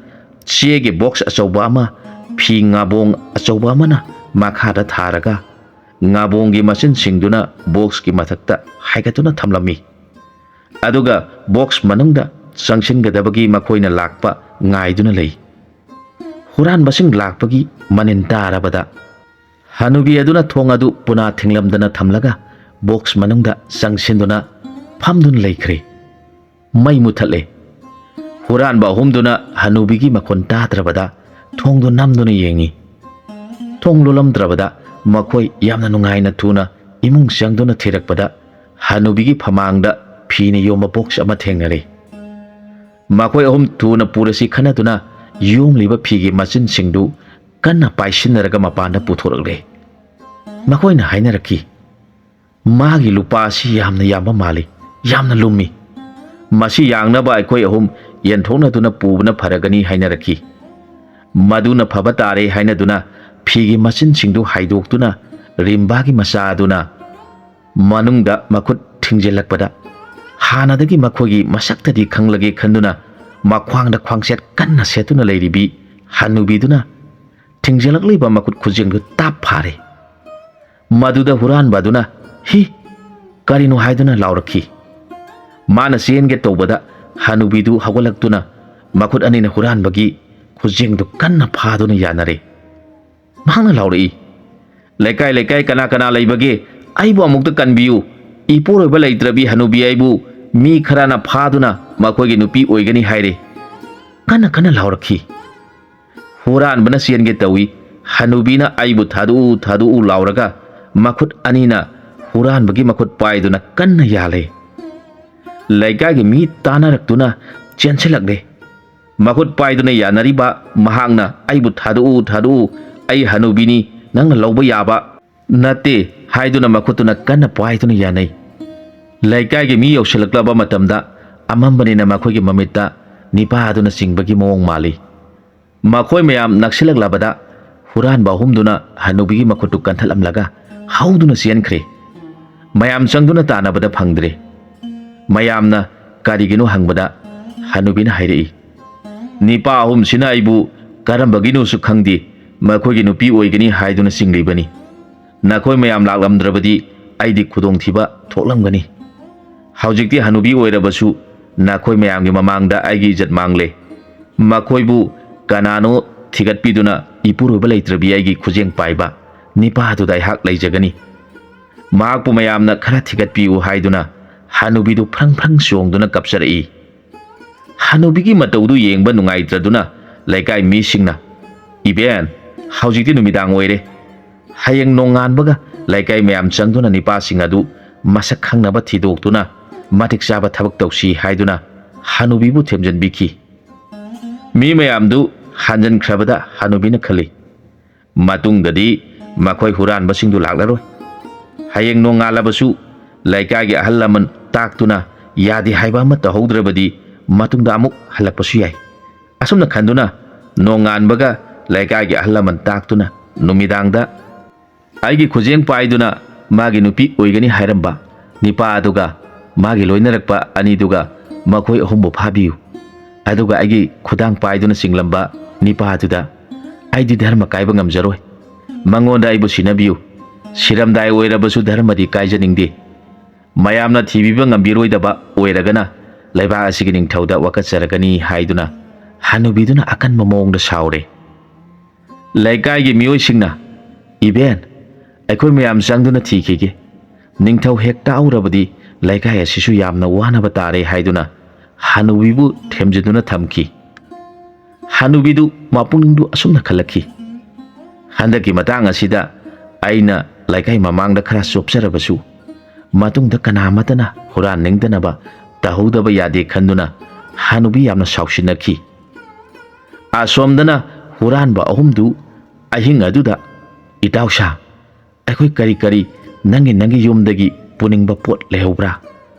ꯆꯦꯒꯤ ꯕꯣꯛꯁ ꯑꯆꯧꯕ ꯑꯃ, ꯐꯤ ꯉꯥꯕꯣꯡ ꯑꯆꯧꯕ ꯑꯃꯅ ꯃꯈꯥꯗ ꯊꯥꯔꯒ, ꯉꯥꯕꯣꯡꯒꯤ ꯃꯆꯤꯟꯁꯤꯡꯗꯨꯅ ꯕꯣꯛꯁꯀꯤ ꯃꯊꯛꯇ ꯍꯥꯏꯒꯠꯇꯨꯅ ꯊꯝꯂꯝꯃꯤ꯫ ꯑꯗꯨꯒ ꯕꯣꯛꯁ ꯃꯅꯨꯡꯗ ꯆꯪꯁꯤꯟꯒꯗꯕꯒꯤ ꯃꯈꯣꯏꯅ ꯂꯥꯛꯄ ꯉꯥꯏꯗꯨꯅ ꯂꯩ꯫ ꯍꯨꯔꯥꯟꯕꯁꯤꯡ ꯂꯥꯛꯄꯒꯤ ꯃꯅꯤꯟ ꯇꯥꯔꯕꯗ, ꯍꯅꯨꯕꯤ ꯑꯗꯨꯅ ꯊꯣꯡ ꯑꯗꯨ ꯄꯨꯅꯥ ꯊꯤꯡꯂꯝꯗꯅ ꯊꯝꯂꯒ ꯕꯣꯛꯁ ꯃꯅꯨꯡꯗ ꯆꯪꯁꯤꯟꯗꯨꯅ ꯐꯝꯗꯨꯅ ꯂꯩꯈ꯭ꯔꯦ꯫ ꯃꯩ ꯃꯨꯊꯠꯂꯦ꯫ ꯍꯨꯔꯥꯟꯕ ꯑꯍꯨꯝꯗꯨꯅ ꯍꯅꯨꯕꯤꯒꯤ ꯃꯈꯣꯟ ꯇꯥꯗ꯭ꯔꯕꯗ ꯊꯣꯡꯗꯨ ꯅꯝꯗꯨꯅ ꯌꯦꯡꯉꯤ꯫ ꯊꯣꯡ ꯂꯣꯜꯂꯝꯗ꯭ꯔꯕꯗ ꯃꯈꯣꯏ ꯌꯥꯝꯅ ꯅꯨꯡꯉꯥꯏꯅ ꯊꯨꯅ ꯏꯃꯨꯡ ꯆꯪꯗꯨꯅ ꯊꯤꯔꯛꯄꯗ, ꯍꯅꯨꯕꯤꯒꯤ ꯐꯃꯥꯡꯗ ꯐꯤꯅ ꯌꯣꯝꯕ ꯕꯣꯛꯁ ꯑꯃ ꯊꯦꯡꯅꯔꯦ꯫ ꯃꯈꯣꯏ ꯑꯍꯨꯝ ꯊꯨꯅ ꯄꯨꯔꯁꯤ ꯈꯟꯅꯗꯨꯅ ꯌꯣꯝꯂꯤꯕ ꯐꯤꯒꯤ ꯃꯆꯤꯟꯁꯤꯡꯗꯨ ꯀꯟꯅ ꯄꯥꯏꯁꯤꯟꯅꯔꯒ ꯃꯄꯥꯟꯗ ꯄꯨꯊꯣꯔꯛꯂꯦ꯫ ꯃꯈꯣꯏꯅ ꯍꯥꯏꯅꯔꯛꯈꯤ, "ꯃꯥꯒꯤ ꯂꯨꯄꯥ ꯑꯁꯤ ꯌꯥꯝꯅ ꯌꯥꯝꯕ ꯃꯥꯜꯂꯤ, ꯌꯥꯝꯅ ꯂꯨꯝꯃꯤ꯫ ꯃꯁꯤ ꯌꯥꯡꯅꯕ ꯑꯩꯈꯣꯏ ꯑꯍꯨꯝ ꯌꯦꯟꯊꯣꯛꯅꯗꯨꯅ ꯄꯨꯕꯅ ꯐꯔꯒꯅꯤ" ꯍꯥꯏꯅꯔꯛꯈꯤ꯫ ꯃꯗꯨꯅ ꯐꯕ ꯇꯥꯔꯦ ꯍꯥꯏꯅꯗꯨꯅ ꯐꯤꯒꯤ ꯃꯆꯤꯟꯁꯤꯡꯗꯨ ꯍꯥꯏꯗꯣꯛꯇꯨꯅ ꯔꯤꯝꯕꯥꯒꯤ ꯃꯆꯥ ꯑꯗꯨꯅ ꯃꯅꯨꯡꯗ ꯃꯈꯨꯠ ꯊꯤꯡꯖꯤꯜꯂꯛꯄꯗ, ꯍꯥꯟꯅꯗꯒꯤ ꯃꯈꯣꯏꯒꯤ ꯃꯁꯛꯇꯗꯤ ꯈꯪꯂꯒꯦ ꯈꯟꯗꯨꯅ ꯃꯈ꯭ꯋꯥꯡꯗ ꯈ꯭ꯋꯥꯡꯁꯦꯠ ꯀꯟꯅ ꯁꯦꯠꯇꯨꯅ ꯂꯩꯔꯤꯕꯤ ꯍꯅꯨꯕꯤꯗꯨꯅ ꯊꯤꯡꯖꯤꯜꯂꯛꯂꯤꯕ ꯃꯈꯨꯠ ꯈꯨꯖꯦꯡꯗꯨ ꯇꯥꯞ ꯐꯥꯔꯦ꯫ ꯃꯗꯨꯗ ꯍꯨꯔꯥꯟꯕ ꯑꯗꯨꯅ, "ꯍꯤ! ꯀꯔꯤꯅꯣ?" ꯍꯥꯏꯗꯨꯅ ꯂꯥꯎꯔꯛꯈꯤ꯫ ꯃꯥꯅ ꯆꯦꯟꯒꯦ ꯇꯧꯕꯗ ꯍꯅꯨꯕꯤꯗꯨ ꯍꯧꯒꯠꯂꯛꯇꯨꯅ ꯃꯈꯨꯠ ꯑꯅꯤꯅ ꯍꯨꯔꯥꯟꯕꯒꯤ ꯈꯨꯖꯦꯡꯗꯨ ꯀꯟꯅ ꯐꯥꯗꯨꯅ ꯌꯥꯅꯔꯦ꯫ ꯃꯍꯥꯛꯅ ꯂꯥꯎꯔꯛꯏ, "ꯂꯩꯀꯥꯏ ꯂꯩꯀꯥꯏ ꯀꯅꯥ ꯀꯅꯥ ꯂꯩꯕꯒꯦ? ꯑꯩꯕꯨ ꯑꯃꯨꯛꯇ ꯀꯟꯕꯤꯌꯨ꯫ ꯏꯄꯨꯔꯣꯏꯕ ꯂꯩꯇ꯭ꯔꯕꯤ ꯍꯅꯨꯕꯤ ꯑꯩꯕꯨ ꯃꯤ ꯈꯔꯅ ꯐꯥꯗꯨꯅ ꯃꯈꯣꯏꯒꯤ ꯅꯨꯄꯤ ꯑꯣꯏꯒꯅꯤ ꯍꯥꯏꯔꯦ"꯫ ꯀꯟꯅ ꯀꯟꯅ ꯂꯥꯎꯔꯛꯈꯤ꯫ ꯍꯨꯔꯥꯟꯕꯅ ꯆꯦꯟꯒꯦ ꯇꯧꯏ꯫ ꯍꯅꯨꯕꯤꯅ "ꯑꯩꯕꯨ ꯊꯥꯗꯣꯛꯎ, ꯊꯥꯗꯣꯛꯎ" ꯂꯥꯎꯔꯒ ꯃꯈꯨꯠ ꯑꯅꯤꯅ ꯍꯨꯔꯥꯟꯕꯒꯤ ꯃꯈꯨꯠ ꯄꯥꯏꯗꯨꯅ ꯀꯟꯅ ꯌꯥꯜꯂꯦ꯫ ꯂꯩꯀꯥꯏꯒꯤ ꯃꯤ ꯇꯥꯅꯔꯛꯇꯨꯅ ꯆꯦꯟꯁꯤꯜꯂꯛꯂꯦ꯫ ꯃꯈꯨꯠ ꯄꯥꯏꯗꯨꯅ ꯌꯥꯅꯔꯤꯕ ꯃꯍꯥꯛꯅ "ꯑꯩꯕꯨ ꯊꯥꯗꯣꯛꯎ, ꯊꯥꯗꯣꯛꯎ, ꯑꯩ ꯍꯅꯨꯕꯤꯅꯤ, ꯅꯪꯅ ꯂꯧꯕ ꯌꯥꯕ ꯅꯠꯇꯦ" ꯍꯥꯏꯗꯨꯅ ꯃꯈꯨꯠꯇꯨꯅ ꯀꯟꯅ ꯄꯥꯏꯗꯨꯅ ꯌꯥꯅꯩ꯫ ꯂꯩꯀꯥꯏꯒꯤ ꯃꯤ ꯌꯧꯁꯤꯜꯂꯛꯂꯕ ꯃꯇꯝꯗ ꯑꯃꯝꯕꯅꯤꯅ ꯃꯈꯣꯏꯒꯤ ꯃꯃꯤꯠꯇ ꯅꯤꯄꯥ ꯑꯗꯨꯅ ꯆꯤꯡꯕꯒꯤ ꯃꯑꯣꯡ ꯃꯥꯜꯂꯤ꯫ ꯃꯈꯣꯏ ꯃꯌꯥꯝ ꯅꯛꯁꯤꯜꯂꯛꯂꯕꯗ ꯍꯨꯔꯥꯟꯕ ꯑꯍꯨꯝꯗꯨꯅ ꯍꯅꯨꯕꯤꯒꯤ ꯃꯈꯨꯠꯇꯨ ꯀꯟꯊꯠꯂꯝꯂꯒ ꯍꯧꯗꯨꯅ ꯆꯦꯟꯈ꯭ꯔꯦ꯫ ꯃꯌꯥꯝ ꯆꯪꯗꯨꯅ ꯇꯥꯟꯅꯕꯗ ꯐꯪꯗ꯭ꯔꯦ꯫ ꯃꯌꯥꯝꯅ ꯀꯔꯤꯒꯤꯅꯣ ꯍꯪꯕꯗ ꯍꯅꯨꯕꯤꯅ ꯍꯥꯏꯔꯛꯏ, "ꯅꯤꯄꯥ ꯑꯍꯨꯝꯁꯤꯅ ꯑꯩꯕꯨ ꯀꯔꯝꯕꯒꯤꯅꯣꯁꯨ ꯈꯪꯗꯦ, ꯃꯈꯣꯏꯒꯤ ꯅꯨꯄꯤ ꯑꯣꯏꯒꯅꯤ ꯍꯥꯏꯗꯨꯅ ꯆꯤꯡꯂꯤꯕꯅꯤ꯫ ꯅꯈꯣꯏ ꯃꯌꯥꯝ ꯂꯥꯛꯂꯝꯗ꯭ꯔꯕꯗꯤ ꯑꯩꯗꯤ ꯈꯨꯗꯣꯡꯊꯤꯕ ꯊꯣꯛꯂꯝꯒꯅꯤ꯫ ꯍꯧꯖꯤꯛꯇꯤ ꯍꯅꯨꯕꯤ ꯑꯣꯏꯔꯕꯁꯨ ꯅꯈꯣꯏ ꯃꯌꯥꯝꯒꯤ ꯃꯃꯥꯡꯗ ꯑꯩꯒꯤ ꯏꯖꯠ ꯃꯥꯡꯂꯦ꯫ ꯃꯈꯣꯏꯕꯨ ꯀꯅꯥꯅꯣ ꯊꯤꯒꯠꯄꯤꯗꯨꯅ ꯏꯄꯨꯔꯣꯏꯕ ꯂꯩꯇ꯭ꯔꯕꯤ ꯑꯩꯒꯤ ꯈꯨꯖꯦꯡ ꯄꯥꯏꯕ ꯅꯤꯄꯥꯗꯨꯗ ꯑꯩꯍꯥꯛ ꯂꯩꯖꯒꯅꯤ꯫ ꯃꯍꯥꯛꯄꯨ ꯃꯌꯥꯝꯅ ꯈꯔ ꯊꯤꯒꯠꯄꯤꯌꯨ" ꯍꯥꯏꯗꯨꯅ ꯍꯅꯨꯕꯤꯗꯨ ꯐ꯭ꯔꯪ ꯐ꯭ꯔꯪ ꯆꯣꯡꯗꯨꯅ ꯀꯞꯆꯔꯛꯏ꯫ ꯍꯅꯨꯕꯤꯒꯤ ꯃꯇꯧꯗꯨ ꯌꯦꯡꯕ ꯅꯨꯡꯉꯥꯏꯇ꯭ꯔꯗꯨꯅ ꯂꯩꯀꯥꯏ ꯃꯤꯁꯤꯡꯅ, "ꯏꯕꯦꯟ, ꯍꯧꯖꯤꯛꯇꯤ ꯅꯨꯃꯤꯗꯥꯡ ꯑꯣꯏꯔꯦ꯫ ꯍꯌꯦꯡ ꯅꯣꯡꯉꯥꯟꯕꯒ ꯂꯩꯀꯥꯏ ꯃꯌꯥꯝ ꯆꯪꯗꯨꯅ ꯅꯤꯄꯥꯁꯤꯡ ꯑꯗꯨ ꯃꯁꯛ ꯈꯪꯅꯕ ꯊꯤꯗꯣꯛꯇꯨꯅ ꯃꯇꯤꯛ ꯆꯥꯕ ꯊꯕꯛ ꯇꯧꯁꯤ" ꯍꯥꯏꯗꯨꯅ ꯍꯅꯨꯕꯤꯕꯨ ꯊꯦꯝꯖꯤꯟꯕꯤꯈꯤ꯫ ꯃꯤ ꯃꯌꯥꯝꯗꯨ ꯍꯟꯖꯤꯟꯈ꯭ꯔꯕꯗ ꯍꯅꯨꯕꯤꯅ ꯈꯜꯂꯤ, "ꯃꯇꯨꯡꯗꯗꯤ ꯃꯈꯣꯏ ꯍꯨꯔꯥꯟꯕꯁꯤꯡꯗꯨ ꯂꯥꯛꯂꯔꯣꯏ꯫ ꯍꯌꯦꯡ ꯅꯣꯡꯉꯥꯜꯂꯕꯁꯨ ꯂꯩꯀꯥꯏꯒꯤ ꯑꯍꯜ ꯂꯃꯟ ꯇꯥꯛꯇꯨꯅ ꯌꯥꯗꯦ ꯍꯥꯏꯕ ꯑꯃ ꯇꯧꯍꯧꯗ꯭ꯔꯕꯗꯤ ꯃꯇꯨꯡꯗ ꯑꯃꯨꯛ ꯍꯜꯂꯛꯄꯁꯨ ꯌꯥꯏ"꯫ ꯑꯁꯨꯝꯅ ꯈꯟꯗꯨꯅ ꯅꯣꯡꯉꯥꯟꯕꯒ ꯂꯩꯀꯥꯏꯒꯤ ꯑꯍꯜ ꯂꯃꯟ ꯇꯥꯛꯇꯨꯅ ꯅꯨꯃꯤꯗꯥꯡꯗ ꯑꯩꯒꯤ ꯈꯨꯖꯦꯡ ꯄꯥꯏꯗꯨꯅ ꯃꯥꯒꯤ ꯅꯨꯄꯤ ꯑꯣꯏꯒꯅꯤ ꯍꯥꯏꯔꯝꯕ ꯅꯤꯄꯥ ꯑꯗꯨꯒ ꯃꯥꯒꯤ ꯂꯣꯏꯅꯔꯛꯄ ꯑꯅꯤꯗꯨꯒ ꯃꯈꯣꯏ ꯑꯍꯨꯝꯕꯨ ꯐꯥꯕꯤꯌꯨ꯫ ꯑꯗꯨꯒ ꯑꯩꯒꯤ ꯈꯨꯗꯥꯡ ꯄꯥꯏꯗꯨꯅ ꯆꯤꯡꯂꯝꯕ ꯅꯤꯄꯥ ꯑꯗꯨꯗ, "ꯑꯩꯗꯤ ꯙꯔꯃ ꯀꯥꯏꯕ ꯉꯝꯖꯔꯣꯏ꯫ ꯃꯉꯣꯟꯗ ꯑꯩꯕꯨ ꯁꯤꯟꯅꯕꯤꯌꯨ꯫ ꯁꯤꯔꯝꯗꯥꯏ ꯑꯣꯏꯔꯕꯁꯨ ꯙꯔꯃꯗꯤ ꯀꯥꯏꯖꯅꯤꯡꯗꯦ꯫ ꯃꯌꯥꯝꯅ ꯊꯤꯕꯤꯕ ꯉꯝꯕꯤꯔꯣꯏꯗꯕ ꯑꯣꯏꯔꯒꯅ ꯂꯩꯕꯥꯛ ꯑꯁꯤꯒꯤ ꯅꯤꯡꯊꯧꯗ ꯋꯥꯀꯠꯆꯔꯒꯅꯤ" ꯍꯥꯏꯗꯨꯅ ꯍꯅꯨꯕꯤꯗꯨꯅ ꯑꯀꯟꯕ ꯃꯑꯣꯡꯗ ꯁꯥꯎꯔꯦ꯫ ꯂꯩꯀꯥꯏꯒꯤ ꯃꯤꯑꯣꯏꯁꯤꯡꯅ, "ꯏꯕꯦꯟ, ꯑꯩꯈꯣꯏ ꯃꯌꯥꯝ ꯆꯪꯗꯨꯅ ꯊꯤꯈꯤꯒꯦ꯫ ꯅꯤꯡꯊꯧ ꯍꯦꯛ ꯇꯥꯛꯍꯧꯔꯕꯗꯤ ꯂꯩꯀꯥꯏ ꯑꯁꯤꯁꯨ ꯌꯥꯝꯅ ꯋꯥꯅꯕ ꯇꯥꯔꯦ" ꯍꯥꯏꯗꯨꯅ ꯍꯅꯨꯕꯤꯕꯨ ꯊꯦꯝꯖꯤꯟꯗꯨꯅ ꯊꯝꯈꯤ꯫ ꯍꯅꯨꯕꯤꯗꯨ ꯃꯄꯨꯛꯅꯤꯡꯗꯨ ꯑꯁꯨꯝꯅ ꯈꯜꯂꯛꯈꯤ, ꯍꯟꯗꯛꯀꯤ ꯃꯇꯥꯡ ꯑꯁꯤꯗ ꯑꯩꯅ ꯂꯩꯀꯥꯏ ꯃꯃꯥꯡꯗ ꯈꯔ ꯆꯣꯞꯆꯔꯕꯁꯨ, ꯃꯇꯨꯡꯗ ꯀꯅꯥꯃꯠꯇꯅ ꯍꯨꯔꯥꯟꯅꯤꯡꯗꯅꯕ ꯇꯧꯍꯧꯗꯕ ꯌꯥꯗꯦ ꯈꯟꯗꯨꯅ ꯍꯅꯨꯕꯤ ꯌꯥꯝꯅ ꯁꯥꯎꯁꯤꯟꯅꯈꯤ꯫ ꯑꯁꯣꯝꯗꯅ ꯍꯨꯔꯥꯟꯕ ꯑꯍꯨꯝꯗꯨ ꯑꯍꯤꯡ ꯑꯗꯨꯗ, "ꯏꯇꯥꯎꯁꯥ, ꯑꯩꯈꯣꯏ ꯀꯔꯤ ꯀꯔꯤ ꯅꯪꯒꯤ ꯅꯪꯒꯤ ꯌꯨꯝꯗꯒꯤ ꯄꯨꯅꯤꯡꯕ ꯄꯣꯠ ꯂꯩꯍꯧꯕ꯭ꯔꯥ?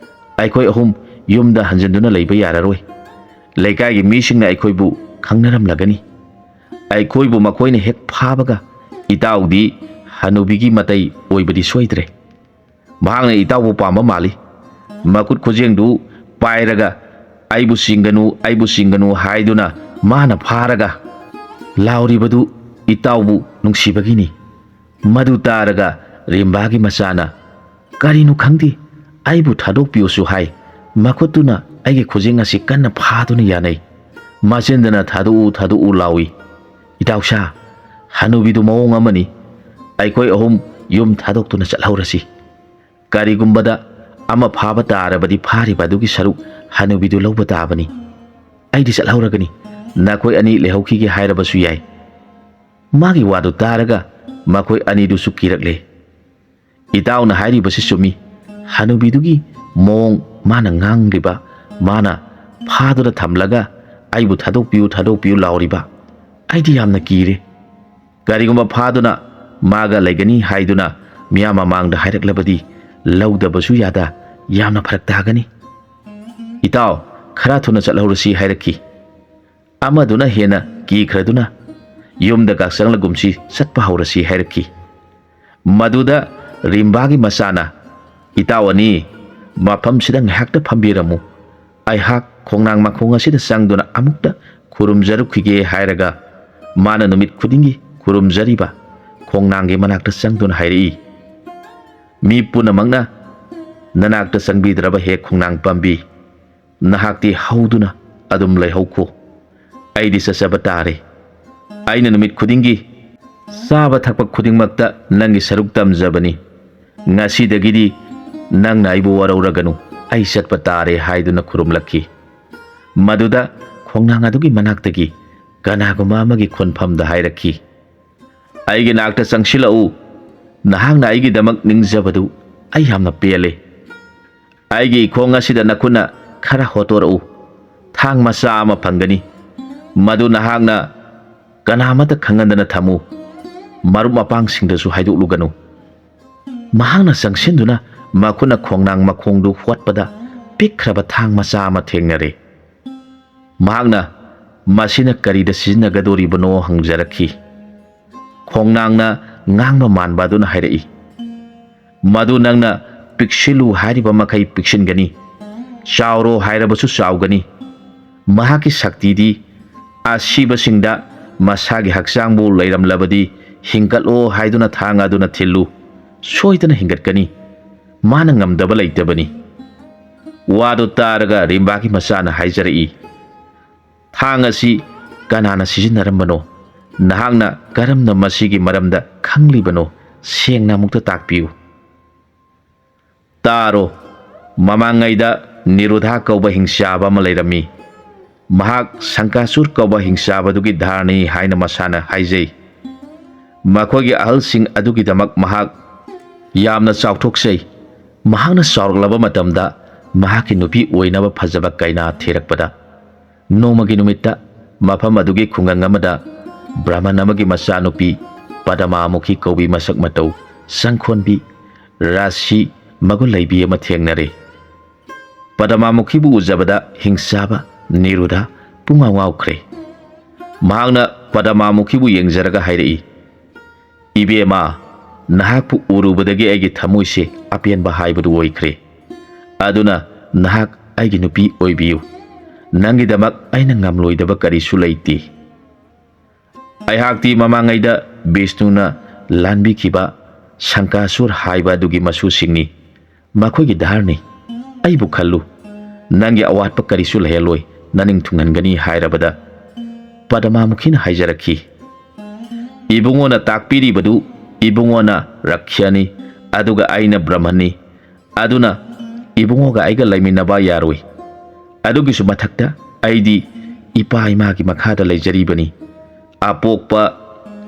ꯑꯩꯈꯣꯏ ꯑꯍꯨꯝ ꯌꯨꯝꯗ ꯍꯟꯖꯤꯟꯗꯨꯅ ꯂꯩꯕ ꯌꯥꯔꯔꯣꯏ꯫ ꯂꯩꯀꯥꯏꯒꯤ ꯃꯤꯁꯤꯡꯅ ꯑꯩꯈꯣꯏꯕꯨ ꯈꯪꯅꯔꯝꯂꯒꯅꯤ꯫ ꯑꯩꯈꯣꯏꯕꯨ ꯃꯈꯣꯏꯅ ꯍꯦꯛ ꯐꯥꯕꯒ ꯏꯇꯥꯎꯗꯤ ꯍꯅꯨꯕꯤꯒꯤ ꯃꯇꯩ ꯑꯣꯏꯕꯗꯤ ꯁꯣꯏꯗ꯭ꯔꯦ꯫ ꯃꯍꯥꯛꯅ ꯏꯇꯥꯎꯕꯨ ꯄꯥꯝꯕ ꯃꯥꯜꯂꯤ꯫ ꯃꯈꯨꯠ ꯈꯨꯖꯦꯡꯗꯨ ꯄꯥꯏꯔꯒ, 'ꯑꯩꯕꯨ ꯆꯤꯡꯒꯅꯨ, ꯑꯩꯕꯨ ꯆꯤꯡꯒꯅꯨ' ꯍꯥꯏꯗꯨꯅ ꯃꯥꯅ ꯐꯥꯔꯒ ꯂꯥꯎꯔꯤꯕꯗꯨ ꯏꯇꯥꯎꯕꯨ ꯅꯨꯡꯁꯤꯕꯒꯤꯅꯤ꯫ ꯃꯗꯨ ꯇꯥꯔꯒ ꯔꯤꯝꯕꯥꯒꯤ ꯃꯆꯥꯅ, "ꯀꯔꯤꯅꯣ ꯈꯪꯗꯦ, ꯑꯩꯕꯨ ꯊꯥꯗꯣꯛꯄꯤꯌꯨꯁꯨ ꯍꯥꯏ, ꯃꯈꯨꯠꯇꯨꯅ ꯑꯩꯒꯤ ꯈꯨꯖꯤꯡ ꯑꯁꯤ ꯀꯟꯅ ꯐꯥꯗꯨꯅ ꯌꯥꯅꯩ꯫ ꯃꯆꯤꯟꯗꯅ 'ꯊꯥꯗꯣꯛꯎ, ꯊꯥꯗꯣꯛꯎ' ꯂꯥꯎꯏ꯫ ꯏꯇꯥꯎꯁꯥ, ꯍꯅꯨꯕꯤꯗꯨ ꯃꯑꯣꯡ ꯑꯃꯅꯤ꯫ ꯑꯩꯈꯣꯏ ꯑꯍꯨꯝ ꯌꯨꯝ ꯊꯥꯗꯣꯛꯇꯨꯅ ꯆꯠꯍꯧꯔꯁꯤ꯫ ꯀꯔꯤꯒꯨꯝꯕꯗ ꯑꯃ ꯐꯥꯕ ꯇꯥꯔꯕꯗꯤ ꯐꯥꯔꯤꯕ ꯑꯗꯨꯒꯤ ꯁꯔꯨꯛ ꯍꯅꯨꯕꯤꯗꯨ ꯂꯧꯕ ꯇꯥꯕꯅꯤ꯫ ꯑꯩꯗꯤ ꯆꯠꯍꯧꯔꯒꯅꯤ, ꯅꯈꯣꯏ ꯑꯅꯤ ꯂꯩꯍꯧꯈꯤꯒꯦ ꯍꯥꯏꯔꯕꯁꯨ ꯌꯥꯏ"꯫ ꯃꯥꯒꯤ ꯋꯥꯗꯨ ꯇꯥꯔꯒ ꯃꯈꯣꯏ ꯑꯅꯤꯗꯨꯁꯨ ꯀꯤꯔꯛꯂꯦ꯫ ꯏꯇꯥꯎꯅ ꯍꯥꯏꯔꯤꯕꯁꯤ ꯆꯨꯝꯃꯤ꯫ ꯍꯅꯨꯕꯤꯗꯨꯒꯤ ꯃꯑꯣꯡ, ꯃꯥꯅ ꯉꯥꯡꯂꯤꯕ, ꯃꯥꯅ ꯐꯥꯗꯨꯅ ꯊꯝꯂꯒ "ꯑꯩꯕꯨ ꯊꯥꯗꯣꯛꯄꯤꯌꯨ, ꯊꯥꯗꯣꯛꯄꯤꯌꯨ" ꯂꯥꯎꯔꯤꯕ, ꯑꯩꯗꯤ ꯌꯥꯝꯅ ꯀꯤꯔꯦ꯫ ꯀꯔꯤꯒꯨꯝꯕ ꯐꯥꯗꯨꯅ ꯃꯥꯒ ꯂꯩꯒꯅꯤ ꯍꯥꯏꯗꯨꯅ ꯃꯤꯌꯥꯝ ꯃꯃꯥꯡꯗ ꯍꯥꯏꯔꯛꯂꯕꯗꯤ ꯂꯧꯗꯕꯁꯨ ꯌꯥꯗ, ꯌꯥꯝꯅ ꯐꯔꯛ ꯇꯥꯒꯅꯤ꯫ "ꯏꯇꯥꯎ, ꯈꯔ ꯊꯨꯅ ꯆꯠꯍꯧꯔꯁꯤ" ꯍꯥꯏꯔꯛꯈꯤ꯫ ꯑꯃꯗꯨꯅ ꯍꯦꯟꯅ ꯀꯤꯈ꯭ꯔꯗꯨꯅ, "ꯌꯨꯝꯗ ꯒꯥꯛ ꯆꯪꯂꯒꯨꯝꯁꯤ, ꯆꯠꯄ ꯍꯧꯔꯁꯤ" ꯍꯥꯏꯔꯛꯈꯤ꯫ ꯃꯗꯨꯗ ꯔꯤꯝꯕꯥꯒꯤ ꯃꯆꯥꯅ, "ꯏꯇꯥꯎ ꯑꯅꯤ, ꯃꯐꯝꯁꯤꯗ ꯉꯥꯏꯍꯥꯛꯇ ꯐꯝꯕꯤꯔꯝꯃꯨ꯫ ꯑꯩꯍꯥꯛ ꯈꯣꯡꯅꯥꯡ ꯃꯈꯣꯡ ꯑꯁꯤꯗ ꯆꯪꯗꯨꯅ ꯑꯃꯨꯛꯇ ꯈꯨꯔꯨꯝꯖꯔꯨꯈꯤꯒꯦ" ꯍꯥꯏꯔꯒ, ꯃꯥꯅ ꯅꯨꯃꯤꯠ ꯈꯨꯗꯤꯡꯒꯤ ꯈꯨꯔꯨꯝꯖꯔꯤꯕ ꯈꯣꯡꯅꯥꯡꯒꯤ ꯃꯅꯥꯛꯇ ꯆꯪꯗꯨꯅ ꯍꯥꯏꯔꯛꯏ, "ꯃꯤ ꯄꯨꯝꯅꯃꯛꯅ ꯅꯅꯥꯛꯇ ꯆꯪꯕꯤꯗ꯭ꯔꯕ ꯍꯦ ꯈꯣꯡꯅꯥꯡ ꯄꯥꯝꯕꯤ, ꯅꯍꯥꯛꯇꯤ ꯍꯧꯗꯨꯅ ꯑꯗꯨꯝ ꯂꯩꯍꯧꯈꯣ꯫ ꯑꯩꯗꯤ ꯆꯠꯆꯕ ꯇꯥꯔꯦ꯫ ꯑꯩꯅ ꯅꯨꯃꯤꯠ ꯈꯨꯗꯤꯡꯒꯤ ꯆꯥꯕ ꯊꯛꯄ ꯈꯨꯗꯤꯡꯃꯛꯇ ꯅꯪꯒꯤ ꯁꯔꯨꯛ ꯇꯝꯖꯕꯅꯤ꯫ ꯉꯁꯤꯗꯒꯤꯗꯤ ꯅꯪꯅ ꯑꯩꯕꯨ ꯋꯥꯔꯧꯔꯒꯅꯨ, ꯑꯩ ꯆꯠꯄ ꯇꯥꯔꯦ" ꯍꯥꯏꯗꯨꯅ ꯈꯨꯔꯨꯝꯂꯛꯈꯤ꯫ ꯃꯗꯨꯗ ꯈꯣꯡꯅꯥꯡ ꯑꯗꯨꯒꯤ ꯃꯅꯥꯛꯇꯒꯤ ꯀꯅꯥꯒꯨꯝꯕ ꯑꯃꯒꯤ ꯈꯣꯟꯐꯝꯗ ꯍꯥꯏꯔꯛꯈꯤ, ꯑꯩꯒꯤ ꯅꯥꯛꯇ ꯆꯪꯁꯤꯜꯂꯛꯎ꯫ ꯅꯍꯥꯛꯅ ꯑꯩꯒꯤꯗꯃꯛ ꯅꯤꯡꯖꯕꯗꯨ ꯑꯩ ꯌꯥꯝꯅ ꯄꯦꯜꯂꯦ꯫ ꯑꯩꯒꯤ ꯏꯈꯣꯡ ꯑꯁꯤꯗ ꯅꯈꯨꯠꯅ ꯈꯔ ꯍꯣꯠꯇꯣꯔꯛꯎ꯫ ꯊꯥꯡ ꯃꯆꯥ ꯑꯃ ꯐꯪꯒꯅꯤ꯫ ꯃꯗꯨ ꯅꯍꯥꯛꯅ ꯀꯅꯥꯃꯠꯇ ꯈꯪꯍꯟꯗꯅ ꯊꯝꯃꯨ꯫ ꯃꯔꯨꯞ ꯃꯄꯥꯡꯁꯤꯡꯗꯁꯨ ꯍꯥꯏꯗꯣꯛꯂꯨꯒꯅꯨ꯫ ꯃꯍꯥꯛꯅ ꯆꯪꯁꯤꯟꯗꯨꯅ ꯃꯈꯨꯠꯅ ꯈꯣꯡꯅꯥꯡ ꯃꯈꯣꯡꯗꯨ ꯍꯣꯠꯄꯗ ꯄꯤꯛꯈ꯭ꯔꯕ ꯊꯥꯡ ꯃꯆꯥ ꯑꯃ ꯊꯦꯡꯅꯔꯦ꯫ ꯃꯍꯥꯛꯅ ꯃꯁꯤꯅ ꯀꯔꯤꯗ ꯁꯤꯖꯤꯟꯅꯒꯗꯧꯔꯤꯕꯅꯣ ꯍꯪꯖꯔꯛꯈꯤ꯫ ꯈꯣꯡꯅꯥꯡꯅ ꯉꯥꯡꯕ ꯃꯥꯟꯕ ꯑꯗꯨꯅ ꯍꯥꯏꯔꯛꯏ, "ꯃꯗꯨ ꯅꯪꯅ ꯄꯤꯛꯁꯤꯜꯂꯨ ꯍꯥꯏꯔꯤꯕ ꯃꯈꯩ ꯄꯤꯛꯁꯤꯟꯒꯅꯤ, ꯆꯥꯎꯔꯣ ꯍꯥꯏꯔꯕꯁꯨ ꯆꯥꯎꯒꯅꯤ꯫ ꯃꯍꯥꯛꯀꯤ ꯁꯛꯇꯤꯗꯤ ꯑꯁꯤꯕꯁꯤꯡꯗ ꯃꯁꯥꯒꯤ ꯍꯛꯆꯥꯡꯕꯨ ꯂꯩꯔꯝꯂꯕꯗꯤ ꯍꯤꯡꯒꯠꯂꯣ ꯍꯥꯏꯗꯨꯅ ꯊꯥꯡ ꯑꯗꯨꯅ ꯊꯤꯜꯂꯨ, ꯁꯣꯏꯗꯅ ꯍꯤꯡꯒꯠꯀꯅꯤ꯫ ꯃꯥꯅ ꯉꯝꯗꯕ ꯂꯩꯇꯕꯅꯤ꯫" ꯋꯥꯗꯨ ꯇꯥꯔꯒ ꯔꯤꯝꯕꯥꯒꯤ ꯃꯆꯥꯅ ꯍꯥꯏꯖꯔꯛꯏ, "ꯊꯥꯡ ꯑꯁꯤ ꯀꯅꯥꯅ ꯁꯤꯖꯤꯟꯅꯔꯝꯕꯅꯣ? ꯅꯍꯥꯛꯅ ꯀꯔꯝꯅ ꯃꯁꯤꯒꯤ ꯃꯔꯝꯗ ꯈꯪꯂꯤꯕꯅꯣ? ꯁꯦꯡꯅ ꯑꯃꯨꯛꯇ ꯇꯥꯛꯄꯤꯌꯨ꯫" "ꯇꯥꯔꯣ, ꯃꯃꯥꯡꯉꯩꯗ ꯅꯤꯔꯨꯙ ꯀꯧꯕ ꯍꯤꯡꯆꯥꯕ ꯑꯃ ꯂꯩꯔꯝꯃꯤ꯫ ꯃꯍꯥꯛ ꯁꯪꯀꯥꯁꯨꯔ ꯀꯧꯕ ꯍꯤꯡꯆꯥꯕꯗꯨꯒꯤ ꯙꯥꯔꯅꯤ ꯍꯥꯏꯅ ꯃꯁꯥꯅ ꯍꯥꯏꯖꯩ꯫ ꯃꯈꯣꯏꯒꯤ ꯑꯍꯜꯁꯤꯡ ꯑꯗꯨꯒꯤꯗꯃꯛ ꯃꯍꯥꯛ ꯌꯥꯝꯅ ꯆꯥꯎꯊꯣꯛꯆꯩ꯫ ꯃꯍꯥꯛꯅ ꯆꯥꯎꯔꯛꯂꯕ ꯃꯇꯝꯗ ꯃꯍꯥꯛꯀꯤ ꯅꯨꯄꯤ ꯑꯣꯏꯅꯕ ꯐꯖꯕ ꯀꯩꯅꯥ ꯊꯤꯔꯛꯄꯗ, ꯅꯣꯡꯃꯒꯤ ꯅꯨꯃꯤꯠꯇ ꯃꯐꯝ ꯑꯗꯨꯒꯤ ꯈꯨꯡꯒꯪ ꯑꯃꯗ ꯕ꯭ꯔꯥꯍꯃꯟ ꯑꯃꯒꯤ ꯃꯆꯥꯅꯨꯄꯤ ꯄꯗꯃꯥꯃꯨꯈꯤ ꯀꯧꯕꯤ ꯃꯁꯛ ꯃꯇꯧ ꯆꯪꯈꯣꯟꯕꯤ, ꯔꯥꯁꯤ ꯃꯒꯨꯟ ꯂꯩꯕꯤ ꯑꯃ ꯊꯦꯡꯅꯔꯦ꯫ ꯄꯗꯃꯥꯃꯨꯈꯤꯕꯨ ꯎꯖꯕꯗ ꯍꯤꯡꯆꯥꯕ ꯅꯤꯔꯨꯙ ꯄꯨꯡꯉꯥꯎ ꯉꯥꯎꯈ꯭ꯔꯦ꯫ ꯃꯍꯥꯛꯅ ꯄꯗꯃꯥꯃꯨꯈꯤꯕꯨ ꯌꯦꯡꯖꯔꯒ ꯍꯥꯏꯔꯛꯏ, "ꯏꯕꯦꯝꯃ, ꯅꯍꯥꯛꯄꯨ ꯎꯔꯨꯕꯗꯒꯤ ꯑꯩꯒꯤ ꯊꯃꯣꯏꯁꯦ ꯑꯄꯦꯟꯕ ꯍꯥꯏꯕꯗꯨ ꯑꯣꯏꯈ꯭ꯔꯦ꯫ ꯑꯗꯨꯅ ꯅꯍꯥꯛ ꯑꯩꯒꯤ ꯅꯨꯄꯤ ꯑꯣꯏꯕꯤꯌꯨ꯫ ꯅꯪꯒꯤꯗꯃꯛ ꯑꯩꯅ ꯉꯝꯂꯣꯏꯗꯕ ꯀꯔꯤꯁꯨ ꯂꯩꯇꯦ꯫" ꯑꯩꯍꯥꯛꯇꯤ ꯃꯃꯥꯡꯉꯩꯗ ꯕꯤꯁꯅꯨꯅ ꯂꯥꯟꯕꯤꯈꯤꯕ ꯁꯪꯀꯥꯁꯨꯔ ꯍꯥꯏꯕ ꯑꯗꯨꯒꯤ ꯃꯁꯨꯁꯤꯡꯅꯤ꯫ ꯃꯈꯣꯏꯒꯤ ꯙꯥꯔꯅꯤ꯫ ꯑꯩꯕꯨ ꯈꯜꯂꯨ꯫ ꯅꯪꯒꯤ ꯑꯋꯥꯠꯄ ꯀꯔꯤꯁꯨ ꯂꯩꯍꯜꯂꯣꯏ꯫ ꯅꯅꯤꯡ ꯊꯨꯡꯍꯟꯒꯅꯤ ꯍꯥꯏꯔꯕꯗ ꯄꯗꯃꯥꯃꯨꯈꯤꯅ ꯍꯥꯏꯖꯔꯛꯈꯤ, "ꯏꯕꯨꯡꯉꯣꯅ ꯇꯥꯛꯄꯤꯔꯤꯕꯗꯨ ꯏꯕꯨꯡꯉꯣꯅ ꯔꯛꯈ꯭ꯌꯅꯤ, ꯑꯗꯨꯒ ꯑꯩꯅ ꯕ꯭ꯔꯍꯃꯟꯅꯤ꯫ ꯑꯗꯨꯅ ꯏꯕꯨꯡꯉꯣꯒ ꯑꯩꯒ ꯂꯩꯃꯤꯟꯅꯕ ꯌꯥꯔꯣꯏ꯫ ꯑꯗꯨꯒꯤꯁꯨ ꯃꯊꯛꯇ ꯑꯩꯗꯤ ꯏꯄꯥ ꯏꯃꯥꯒꯤ ꯃꯈꯥꯗ ꯂꯩꯖꯔꯤꯕꯅꯤ꯫ ꯑꯄꯣꯛꯄ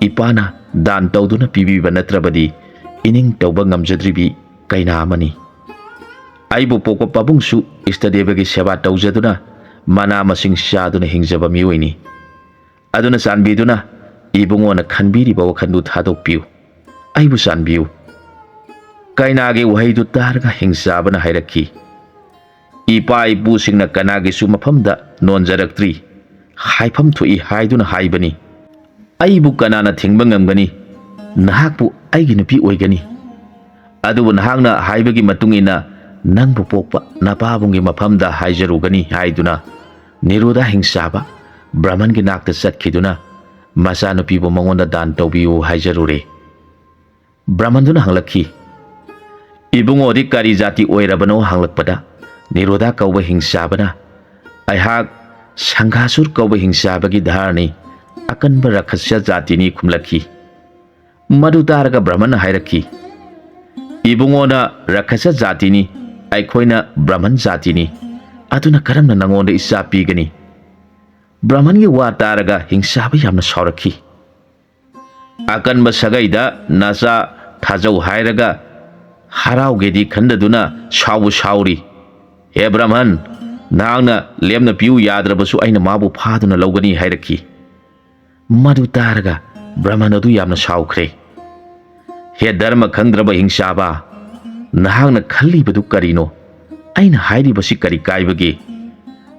ꯏꯄꯥꯅ ꯗꯥꯟ ꯇꯧꯗꯨꯅ ꯄꯤꯕꯤꯕ ꯅꯠꯇ꯭ꯔꯕꯗꯤ ꯏꯅꯤꯡ ꯇꯧꯕ ꯉꯝꯖꯗ꯭ꯔꯤꯕꯤ ꯀꯩꯅꯥ ꯑꯃꯅꯤ꯫ ꯑꯩꯕꯨ ꯄꯣꯛꯄ ꯄꯥꯕꯨꯡꯁꯨ ꯏꯁꯇꯗꯦꯕꯒꯤ ꯁꯦꯕꯥ ꯇꯧꯖꯗꯨꯅ ꯃꯅꯥ ꯃꯁꯤꯡ ꯆꯥꯗꯨꯅ ꯍꯤꯡꯖꯕ ꯃꯤꯑꯣꯏꯅꯤ꯫ ꯑꯗꯨꯅ ꯆꯥꯟꯕꯤꯗꯨꯅ ꯏꯕꯨꯡꯉꯣꯅ ꯈꯟꯕꯤꯔꯤꯕ ꯋꯥꯈꯜꯗꯨ ꯊꯥꯗꯣꯛꯄꯤꯌꯨ꯫ ꯑꯩꯕꯨ ꯆꯥꯟꯕꯤꯌꯨ꯫ ꯀꯩꯅꯥꯒꯤ ꯋꯥꯍꯩꯗꯨ ꯇꯥꯔꯒ ꯍꯤꯡꯆꯥꯕꯅ ꯍꯥꯏꯔꯛꯈꯤ, "ꯏꯄꯥ ꯏꯄꯨꯁꯤꯡꯅ ꯀꯅꯥꯒꯤꯁꯨ ꯃꯐꯝꯗ ꯅꯣꯟꯖꯔꯛꯇ꯭ꯔꯤ, ꯍꯥꯏꯐꯝ ꯊꯣꯛꯏ ꯍꯥꯏꯗꯨꯅ ꯍꯥꯏꯕꯅꯤ꯫ ꯑꯩꯕꯨ ꯀꯅꯥꯅ ꯊꯤꯡꯕ ꯉꯝꯒꯅꯤ? ꯅꯍꯥꯛꯄꯨ ꯑꯩꯒꯤ ꯅꯨꯄꯤ ꯑꯣꯏꯒꯅꯤ꯫ ꯑꯗꯨꯕꯨ ꯅꯍꯥꯛꯅ ꯍꯥꯏꯕꯒꯤ ꯃꯇꯨꯡ ꯏꯟꯅ ꯅꯪꯕꯨ ꯄꯣꯛꯄ ꯅꯄꯥꯕꯨꯡꯒꯤ ꯃꯐꯝꯗ ꯍꯥꯏꯖꯔꯨꯒꯅꯤ" ꯍꯥꯏꯗꯨꯅ ꯅꯤꯔꯨꯗ ꯍꯤꯡꯆꯥꯕ ꯕ꯭ꯔꯍꯃꯟꯒꯤ ꯅꯥꯛꯇ ꯆꯠꯈꯤꯗꯨꯅ ꯃꯆꯥꯅꯨꯄꯤꯕꯨ ꯃꯉꯣꯟꯗ ꯗꯥꯟ ꯇꯧꯕꯤꯌꯨ ꯍꯥꯏꯖꯔꯨꯔꯦ꯫ ꯕ꯭ꯔꯍꯃꯟꯗꯨꯅ ꯍꯪꯂꯛꯈꯤ, "ꯏꯕꯨꯡꯉꯣꯗꯤ ꯀꯔꯤ ꯖꯥꯇꯤ ꯑꯣꯏꯔꯕꯅꯣ?" ꯍꯪꯂꯛꯄꯗ ꯅꯤꯔꯨꯗ ꯀꯧꯕ ꯍꯤꯡꯆꯥꯕꯅ, "ꯑꯩꯍꯥꯛ ꯁꯪꯘꯥꯁꯨꯔ ꯀꯧꯕ ꯍꯤꯡꯆꯥꯕꯒꯤ ꯙꯔꯅꯤ, ꯑꯀꯟꯕ ꯔꯥꯈꯁ ꯖꯥꯇꯤꯅꯤ" ꯈꯨꯝꯂꯛꯈꯤ꯫ ꯃꯗꯨ ꯇꯥꯔꯒ ꯕ꯭ꯔꯍꯃꯟꯅ ꯍꯥꯏꯔꯛꯈꯤ, "ꯏꯕꯨꯡꯉꯣꯅ ꯔꯥꯈꯁ ꯖꯥꯇꯤꯅꯤ, ꯑꯩꯈꯣꯏꯅ ꯕ꯭ꯔꯍꯃꯟ ꯖꯥꯇꯤꯅꯤ, ꯑꯗꯨꯅ ꯀꯔꯝꯅ ꯅꯉꯣꯟꯗ ꯏꯆꯥ ꯄꯤꯒꯅꯤ?" ꯕ꯭ꯔꯍꯃꯟꯒꯤ ꯋꯥ ꯇꯥꯔꯒ ꯍꯤꯡꯆꯥꯕ ꯌꯥꯝꯅ ꯁꯥꯎꯔꯛꯈꯤ꯫ "ꯑꯀꯟꯕ ꯁꯥꯒꯩꯗ ꯅꯆꯥ ꯊꯥꯖꯧ ꯍꯥꯏꯔꯒ ꯍꯔꯥꯎꯒꯦꯗꯤ ꯈꯟꯗꯗꯨꯅ ꯁꯥꯎꯕꯨ ꯁꯥꯎꯔꯤ꯫ ꯍꯦ ꯕ꯭ꯔꯍꯃꯟ, ꯅꯍꯥꯛꯅ ꯂꯦꯝꯅ ꯄꯤꯌꯨ ꯌꯥꯗ꯭ꯔꯕꯁꯨ ꯑꯩꯅ ꯃꯥꯕꯨ ꯐꯥꯗꯨꯅ ꯂꯧꯒꯅꯤ" ꯍꯥꯏꯔꯛꯈꯤ꯫ ꯃꯗꯨ ꯇꯥꯔꯒ ꯕ꯭ꯔꯍꯃꯟ ꯑꯗꯨ ꯌꯥꯝꯅ ꯁꯥꯎꯈ꯭ꯔꯦ꯫ "ꯍꯦ ꯙꯔꯃ ꯈꯪꯗ꯭ꯔꯕ ꯍꯤꯡꯆꯥꯕ, ꯅꯍꯥꯛꯅ ꯈꯜꯂꯤꯕꯗꯨ ꯀꯔꯤꯅꯣ? ꯑꯩꯅ ꯍꯥꯏꯔꯤꯕꯁꯤ ꯀꯔꯤ ꯀꯥꯏꯕꯒꯦ?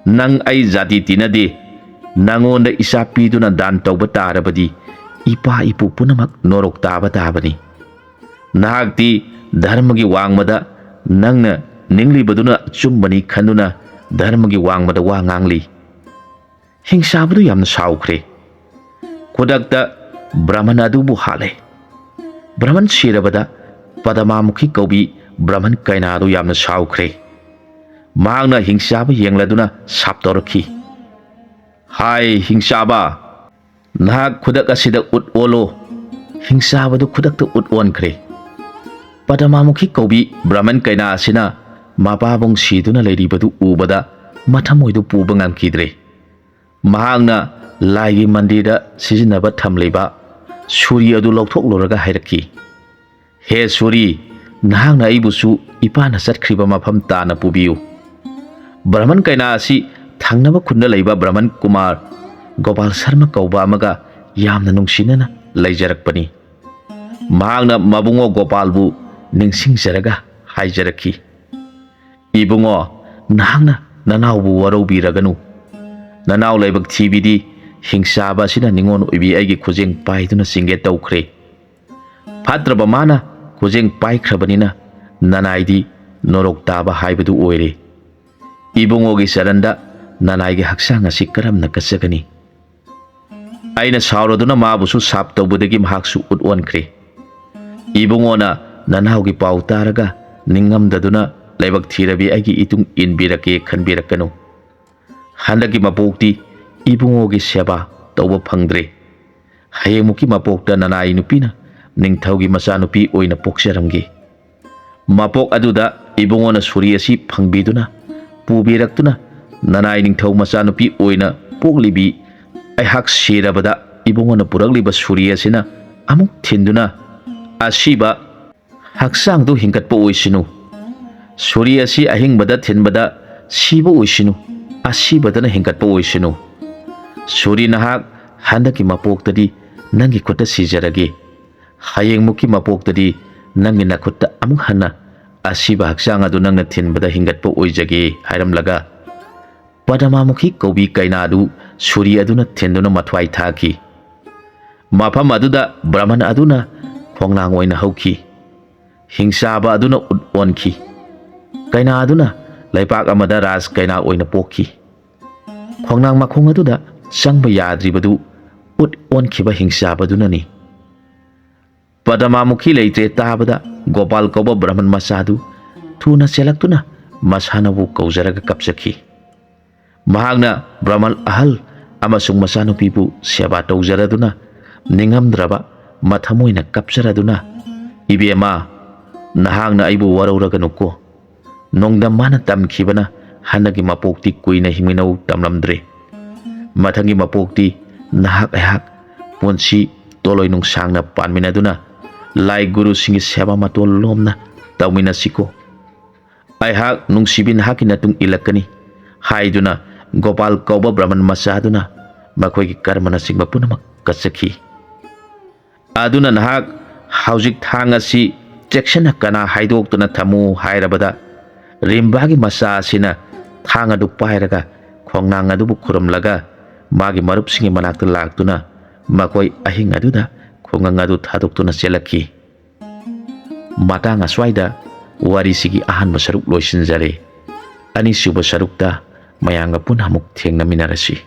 ꯅꯪ ꯑꯩ ꯖꯥꯇꯤ ꯇꯤꯟꯅꯗꯦ꯫ ꯅꯉꯣꯟꯗ ꯏꯆꯥ ꯄꯤꯗꯨꯅ ꯗꯥꯟ ꯇꯧꯕ ꯇꯥꯔꯕꯗꯤ ꯏꯄꯥ ꯏꯄꯨ ꯄꯨꯝꯅꯃꯛ ꯅꯣꯔꯣꯛ ꯇꯥꯕ ꯇꯥꯕꯅꯤ꯫ ꯅꯍꯥꯛꯇꯤ ꯙꯔꯃꯒꯤ ꯋꯥꯡꯃꯗ ꯅꯪꯅ ꯅꯤꯡꯂꯤꯕꯗꯨꯅ ꯑꯆꯨꯝꯕꯅꯤ ꯈꯟꯗꯨꯅ ꯙꯔꯃꯒꯤ ꯋꯥꯡꯃꯗ ꯋꯥ ꯉꯥꯡꯂꯤ"꯫ ꯍꯤꯡꯆꯥꯕꯗꯨ ꯌꯥꯝꯅ ꯁꯥꯎꯈ꯭ꯔꯦ꯫ ꯈꯨꯗꯛꯇ ꯕ꯭ꯔꯍꯃꯟ ꯑꯗꯨꯕꯨ ꯍꯥꯠꯂꯦ꯫ ꯕ꯭ꯔꯍꯃꯟ ꯁꯤꯔꯕꯗ ꯄꯗꯃꯥꯃꯨꯈꯤ ꯀꯧꯕꯤ ꯕ꯭ꯔꯍꯃꯟ ꯀꯩꯅꯥꯗꯨ ꯌꯥꯝꯅ ꯁꯥꯎꯈ꯭ꯔꯦ꯫ ꯃꯍꯥꯛꯅ ꯍꯤꯡꯆꯥꯕ ꯌꯦꯡꯂꯗꯨꯅ ꯁꯥꯞ ꯇꯧꯔꯛꯈꯤ, "ꯍꯥꯏ ꯍꯤꯡꯆꯥꯕ, ꯅꯍꯥꯛ ꯈꯨꯗꯛ ꯑꯁꯤꯗ ꯎꯠ ꯑꯣꯜꯂꯣ"꯫ ꯍꯤꯡꯆꯥꯕꯗꯨ ꯈꯨꯗꯛꯇ ꯎꯠ ꯑꯣꯟꯈ꯭ꯔꯦ꯫ ꯄꯗꯃꯥꯃꯨꯈꯤ ꯀꯧꯕꯤ ꯕ꯭ꯔꯍꯃꯟ ꯀꯩꯅꯥ ꯑꯁꯤꯅ ꯃꯄꯥꯕꯨꯡ ꯁꯤꯗꯨꯅ ꯂꯩꯔꯤꯕꯗꯨ ꯎꯕꯗ ꯃꯊꯃꯣꯏꯗꯨ ꯄꯨꯕ ꯉꯝꯈꯤꯗ꯭ꯔꯦ꯫ ꯃꯍꯥꯛꯅ ꯂꯥꯏꯒꯤ ꯃꯟꯗꯤꯔꯗ ꯁꯤꯖꯤꯟꯅꯕ ꯊꯝꯂꯤꯕ ꯁꯨꯔꯤ ꯑꯗꯨ ꯂꯧꯊꯣꯛꯂꯨꯔꯒ ꯍꯥꯏꯔꯛꯈꯤ, "ꯍꯦ ꯁꯨꯔꯤ, ꯅꯍꯥꯛꯅ ꯑꯩꯕꯨꯁꯨ ꯏꯄꯥꯅ ꯆꯠꯈ꯭ꯔꯤꯕ ꯃꯐꯝ ꯇꯥꯅ ꯄꯨꯕꯤꯌꯨ꯫ ꯕ꯭ꯔꯍꯃꯟ ꯀꯩꯅꯥ ꯑꯁꯤ ꯊꯪꯅꯕ ꯈꯨꯟꯗ ꯂꯩꯕ ꯕ꯭ꯔꯍꯃꯟ ꯀꯨꯃꯥꯔ ꯒꯣꯄꯥꯜ ꯁꯔꯃ ꯀꯧꯕ ꯑꯃꯒ ꯌꯥꯝꯅ ꯅꯨꯡꯁꯤꯅꯅ ꯂꯩꯖꯔꯛꯄꯅꯤ꯫ ꯃꯍꯥꯛꯅ ꯃꯕꯨꯡꯉꯣ ꯒꯣꯄꯥꯜꯕꯨ ꯅꯤꯡꯁꯤꯡꯖꯔꯒ ꯍꯥꯏꯖꯔꯛꯈꯤ, 'ꯏꯕꯨꯡꯉꯣ, ꯅꯍꯥꯛꯅ ꯅꯅꯥꯎꯕꯨ ꯋꯥꯔꯧꯕꯤꯔꯒꯅꯨ꯫ ꯅꯅꯥꯎ ꯂꯥꯏꯕꯛ ꯊꯤꯕꯤꯗꯤ ꯍꯤꯡꯆꯥꯕ ꯑꯁꯤꯅ ꯅꯤꯉꯣꯜ ꯑꯣꯏꯕꯤ ꯑꯩꯒꯤ ꯈꯨꯖꯦꯡ ꯄꯥꯏꯗꯨꯅ ꯆꯤꯡꯒꯦ ꯇꯧꯈ꯭ꯔꯦ꯫ ꯐꯠꯇ꯭ꯔꯕ ꯃꯥꯅ ꯈꯨꯖꯦꯡ ꯄꯥꯏꯈ꯭ꯔꯕꯅꯤꯅ ꯅꯅꯥꯏꯗꯤ ꯅꯣꯔꯣꯛ ꯇꯥꯕ ꯍꯥꯏꯕꯗꯨ ꯑꯣꯏꯔꯦ꯫ ꯏꯕꯨꯡꯉꯣꯒꯤ ꯆꯔꯟꯗ ꯅꯅꯥꯏꯒꯤ ꯍꯛꯆꯥꯡ ꯑꯁꯤ ꯀꯔꯝꯅ ꯀꯠꯆꯒꯅꯤ?' ꯑꯩꯅ ꯁꯥꯎꯔꯗꯨꯅ ꯃꯥꯕꯨꯁꯨ ꯁꯥꯞ ꯇꯧꯕꯗꯒꯤ ꯃꯍꯥꯛꯁꯨ ꯎꯠ ꯑꯣꯟꯈ꯭ꯔꯦ꯫ ꯏꯕꯨꯡꯉꯣꯅ ꯅꯅꯥꯎꯒꯤ ꯄꯥꯎ ꯇꯥꯔꯒ ꯅꯤꯡꯉꯝꯗꯗꯨꯅ ꯂꯥꯏꯕꯛ ꯊꯤꯔꯕꯤ ꯑꯩꯒꯤ ꯏꯇꯨꯡ ꯏꯟꯕꯤꯔꯛꯀꯦ ꯈꯟꯕꯤꯔꯛꯀꯅꯨ꯫ ꯍꯟꯗꯛꯀꯤ ꯃꯄꯣꯛꯇꯤ ꯏꯕꯨꯡꯉꯣꯒꯤ ꯁꯦꯕꯥ ꯇꯧꯕ ꯐꯪꯗ꯭ꯔꯦ꯫ ꯍꯌꯦꯡꯃꯨꯛꯀꯤ ꯃꯄꯣꯛꯇ ꯅꯅꯥꯏ ꯅꯨꯄꯤꯅ ꯅꯤꯡꯊꯧꯒꯤ ꯃꯆꯥꯅꯨꯄꯤ ꯑꯣꯏꯅ ꯄꯣꯛꯆꯔꯝꯒꯦ꯫ ꯃꯄꯣꯛ ꯑꯗꯨꯗ ꯏꯕꯨꯡꯉꯣꯅ ꯁꯨꯔꯤ ꯑꯁꯤ ꯐꯪꯕꯤꯗꯨꯅ ꯄꯨꯕꯤꯔꯛꯇꯨꯅ ꯅꯅꯥꯏ ꯅꯤꯡꯊꯧ ꯃꯆꯥꯅꯨꯄꯤ ꯑꯣꯏꯅ ꯄꯣꯛꯂꯤꯕꯤ ꯑꯩꯍꯥꯛ ꯁꯤꯔꯕꯗ ꯏꯕꯨꯡꯉꯣꯅ ꯄꯨꯔꯛꯂꯤꯕ ꯁꯨꯔꯤ ꯑꯁꯤꯅ ꯑꯃꯨꯛ ꯊꯤꯟꯗꯨꯅ ꯑꯁꯤꯕ ꯍꯛꯆꯥꯡꯗꯨ ꯍꯤꯡꯒꯠꯄ ꯑꯣꯏꯁꯅꯨ꯫ ꯁꯨꯔꯤ ꯑꯁꯤ ꯑꯍꯤꯡꯕꯗ ꯊꯤꯟꯕꯗ ꯁꯤꯕ ꯑꯣꯏꯁꯅꯨ, ꯑꯁꯤꯕꯗꯅ ꯍꯤꯡꯒꯠꯄ ꯑꯣꯏꯁꯅꯨ꯫ ꯁꯨꯔꯤ, ꯅꯍꯥꯛ ꯍꯟꯗꯛꯀꯤ ꯃꯄꯣꯛꯇꯗꯤ ꯅꯪꯒꯤ ꯈꯨꯠꯇ ꯁꯤꯖꯔꯒꯦ꯫ ꯍꯌꯦꯡꯃꯨꯛꯀꯤ ꯃꯄꯣꯛꯇꯗꯤ ꯅꯪꯒꯤ ꯅꯈꯨꯠꯇ ꯑꯃꯨꯛ ꯍꯟꯅ ꯑꯁꯤꯕ ꯍꯛꯆꯥꯡ ꯑꯗꯨ ꯅꯪꯅ ꯊꯤꯟꯕꯗ ꯍꯤꯡꯒꯠꯄ ꯑꯣꯏꯖꯒꯦ" ꯍꯥꯏꯔꯝꯂꯒ ꯄꯗꯃꯥꯃꯨꯈꯤ ꯀꯧꯕꯤ ꯀꯩꯅꯥꯗꯨ ꯁꯨꯔꯤ ꯑꯗꯨꯅ ꯊꯤꯟꯗꯨꯅ ꯃꯊ꯭ꯋꯥꯏ ꯊꯥꯈꯤ꯫ ꯃꯐꯝ ꯑꯗꯨꯗ ꯕ꯭ꯔꯍꯃꯟ ꯑꯗꯨꯅ ꯈꯣꯡꯅꯥꯡ ꯑꯣꯏꯅ ꯍꯧꯈꯤ꯫ ꯍꯤꯡꯆꯥꯕ ꯑꯗꯨꯅ ꯎꯠ ꯑꯣꯟꯈꯤ꯫ ꯀꯩꯅꯥ ꯑꯗꯨꯅ ꯂꯩꯄꯥꯛ ꯑꯃꯗ ꯔꯥꯖ ꯀꯩꯅꯥ ꯑꯣꯏꯅ ꯄꯣꯛꯈꯤ꯫ ꯈꯣꯡꯅꯥꯡ ꯃꯈꯣꯡ ꯑꯗꯨꯗ ꯆꯪꯕ ꯌꯥꯗ꯭ꯔꯤꯕꯗꯨ ꯎꯠ ꯑꯣꯟꯈꯤꯕ ꯍꯤꯡꯆꯥꯕꯗꯨꯅꯅꯤ꯫ ꯄꯗꯃꯥꯃꯨꯈꯤ ꯂꯩꯇ꯭ꯔꯦ ꯇꯥꯕꯗ ꯒꯣꯄꯥꯜ ꯀꯧꯕ ꯕ꯭ꯔꯍꯃꯟ ꯃꯆꯥꯗꯨ ꯊꯨꯅ ꯆꯦꯜꯂꯛꯇꯨꯅ ꯃꯁꯥꯅꯕꯨ ꯀꯧꯖꯔꯒ ꯀꯞꯆꯈꯤ꯫ ꯃꯍꯥꯛꯅ ꯕ꯭ꯔꯍꯃꯟ ꯑꯍꯜ ꯑꯃꯁꯨꯡ ꯃꯆꯥꯅꯨꯄꯤꯕꯨ ꯁꯦꯕꯥ ꯇꯧꯖꯔꯗꯨꯅ ꯅꯤꯡꯉꯝꯗ꯭ꯔꯕ ꯃꯊꯃꯣꯏꯅ ꯀꯞꯆꯔꯗꯨꯅ, "ꯏꯕꯦꯝꯃ, ꯅꯍꯥꯛꯅ ꯑꯩꯕꯨ ꯋꯥꯔꯧꯔꯒꯅꯨꯀꯣ꯫ ꯅꯣꯡꯗꯝ ꯃꯥꯅ ꯇꯝꯈꯤꯕꯅ ꯍꯟꯗꯛꯀꯤ ꯃꯄꯣꯛꯇꯤ ꯀꯨꯏꯅ ꯍꯤꯡꯃꯤꯟꯅꯧ ꯇꯝꯂꯝꯗ꯭ꯔꯦ꯫ ꯃꯊꯪꯒꯤ ꯃꯄꯣꯛꯇꯤ ꯅꯍꯥꯛ ꯑꯩꯍꯥꯛ ꯄꯨꯟꯁꯤ ꯇꯣꯂꯣꯏ ꯅꯨꯡꯁꯥꯡꯅ ꯄꯥꯟꯃꯤꯟꯅꯗꯨꯅ ꯂꯥꯏ ꯒꯨꯔꯨꯁꯤꯡꯒꯤ ꯁꯦꯕꯥ ꯃꯇꯣꯜ ꯂꯣꯝꯅ ꯇꯧꯃꯤꯟꯅꯁꯤꯀꯣ꯫ ꯑꯩꯍꯥꯛ ꯅꯨꯡꯁꯤꯕꯤ ꯅꯍꯥꯛꯀꯤ ꯅꯇꯨꯡ ꯏꯜꯂꯛꯀꯅꯤ ꯍꯥꯏꯗꯨꯅ ꯒꯣꯄꯥꯜ ꯀꯧꯕ ꯕ꯭ꯔꯍꯃꯟ ꯃꯆꯥꯗꯨꯅ ꯃꯈꯣꯏꯒꯤ ꯀꯔꯃꯅꯆꯤꯡꯕ ꯄꯨꯝꯅꯃꯛ ꯀꯠꯆꯈꯤ꯫ ꯑꯗꯨꯅ ꯅꯍꯥꯛ ꯍꯧꯖꯤꯛ ꯊꯥꯡ ꯑꯁꯤ ꯆꯦꯛꯁꯤꯟꯅ ꯀꯅꯥ ꯍꯥꯏꯗꯣꯛꯇꯨꯅ ꯊꯝꯃꯨ ꯍꯥꯏꯔꯕꯗ, ꯔꯤꯝꯕꯥꯒꯤ ꯃꯆꯥ ꯑꯁꯤꯅ ꯊꯥꯡ ꯑꯗꯨ ꯄꯥꯏꯔꯒ ꯈꯣꯡꯅꯥꯡ ꯑꯗꯨꯕꯨ ꯈꯨꯔꯨꯝꯂꯒ ꯃꯥꯒꯤ ꯃꯔꯨꯞꯁꯤꯡꯒꯤ ꯃꯅꯥꯛꯇ ꯂꯥꯛꯇꯨꯅ ꯃꯈꯣꯏ ꯑꯍꯤꯡ ꯑꯗꯨꯗ ꯈꯨꯡꯒꯪ ꯑꯗꯨ ꯊꯥꯗꯣꯛꯇꯨꯅ ꯆꯦꯜꯂꯛꯈꯤ꯫ ꯃꯇꯥꯡ ꯑꯁ꯭ꯋꯥꯏꯗ ꯋꯥꯔꯤꯁꯤꯒꯤ ꯑꯍꯥꯟꯕ ꯁꯔꯨꯛ ꯂꯣꯏꯁꯤꯟꯖꯔꯦ꯫ ꯑꯅꯤꯁꯨꯕ ꯁꯔꯨꯛꯇ ꯃꯌꯥꯝꯒ ꯄꯨꯟꯅ ꯑꯃꯨꯛ ꯊꯦꯡꯅꯃꯤꯟꯅꯔꯁꯤ꯫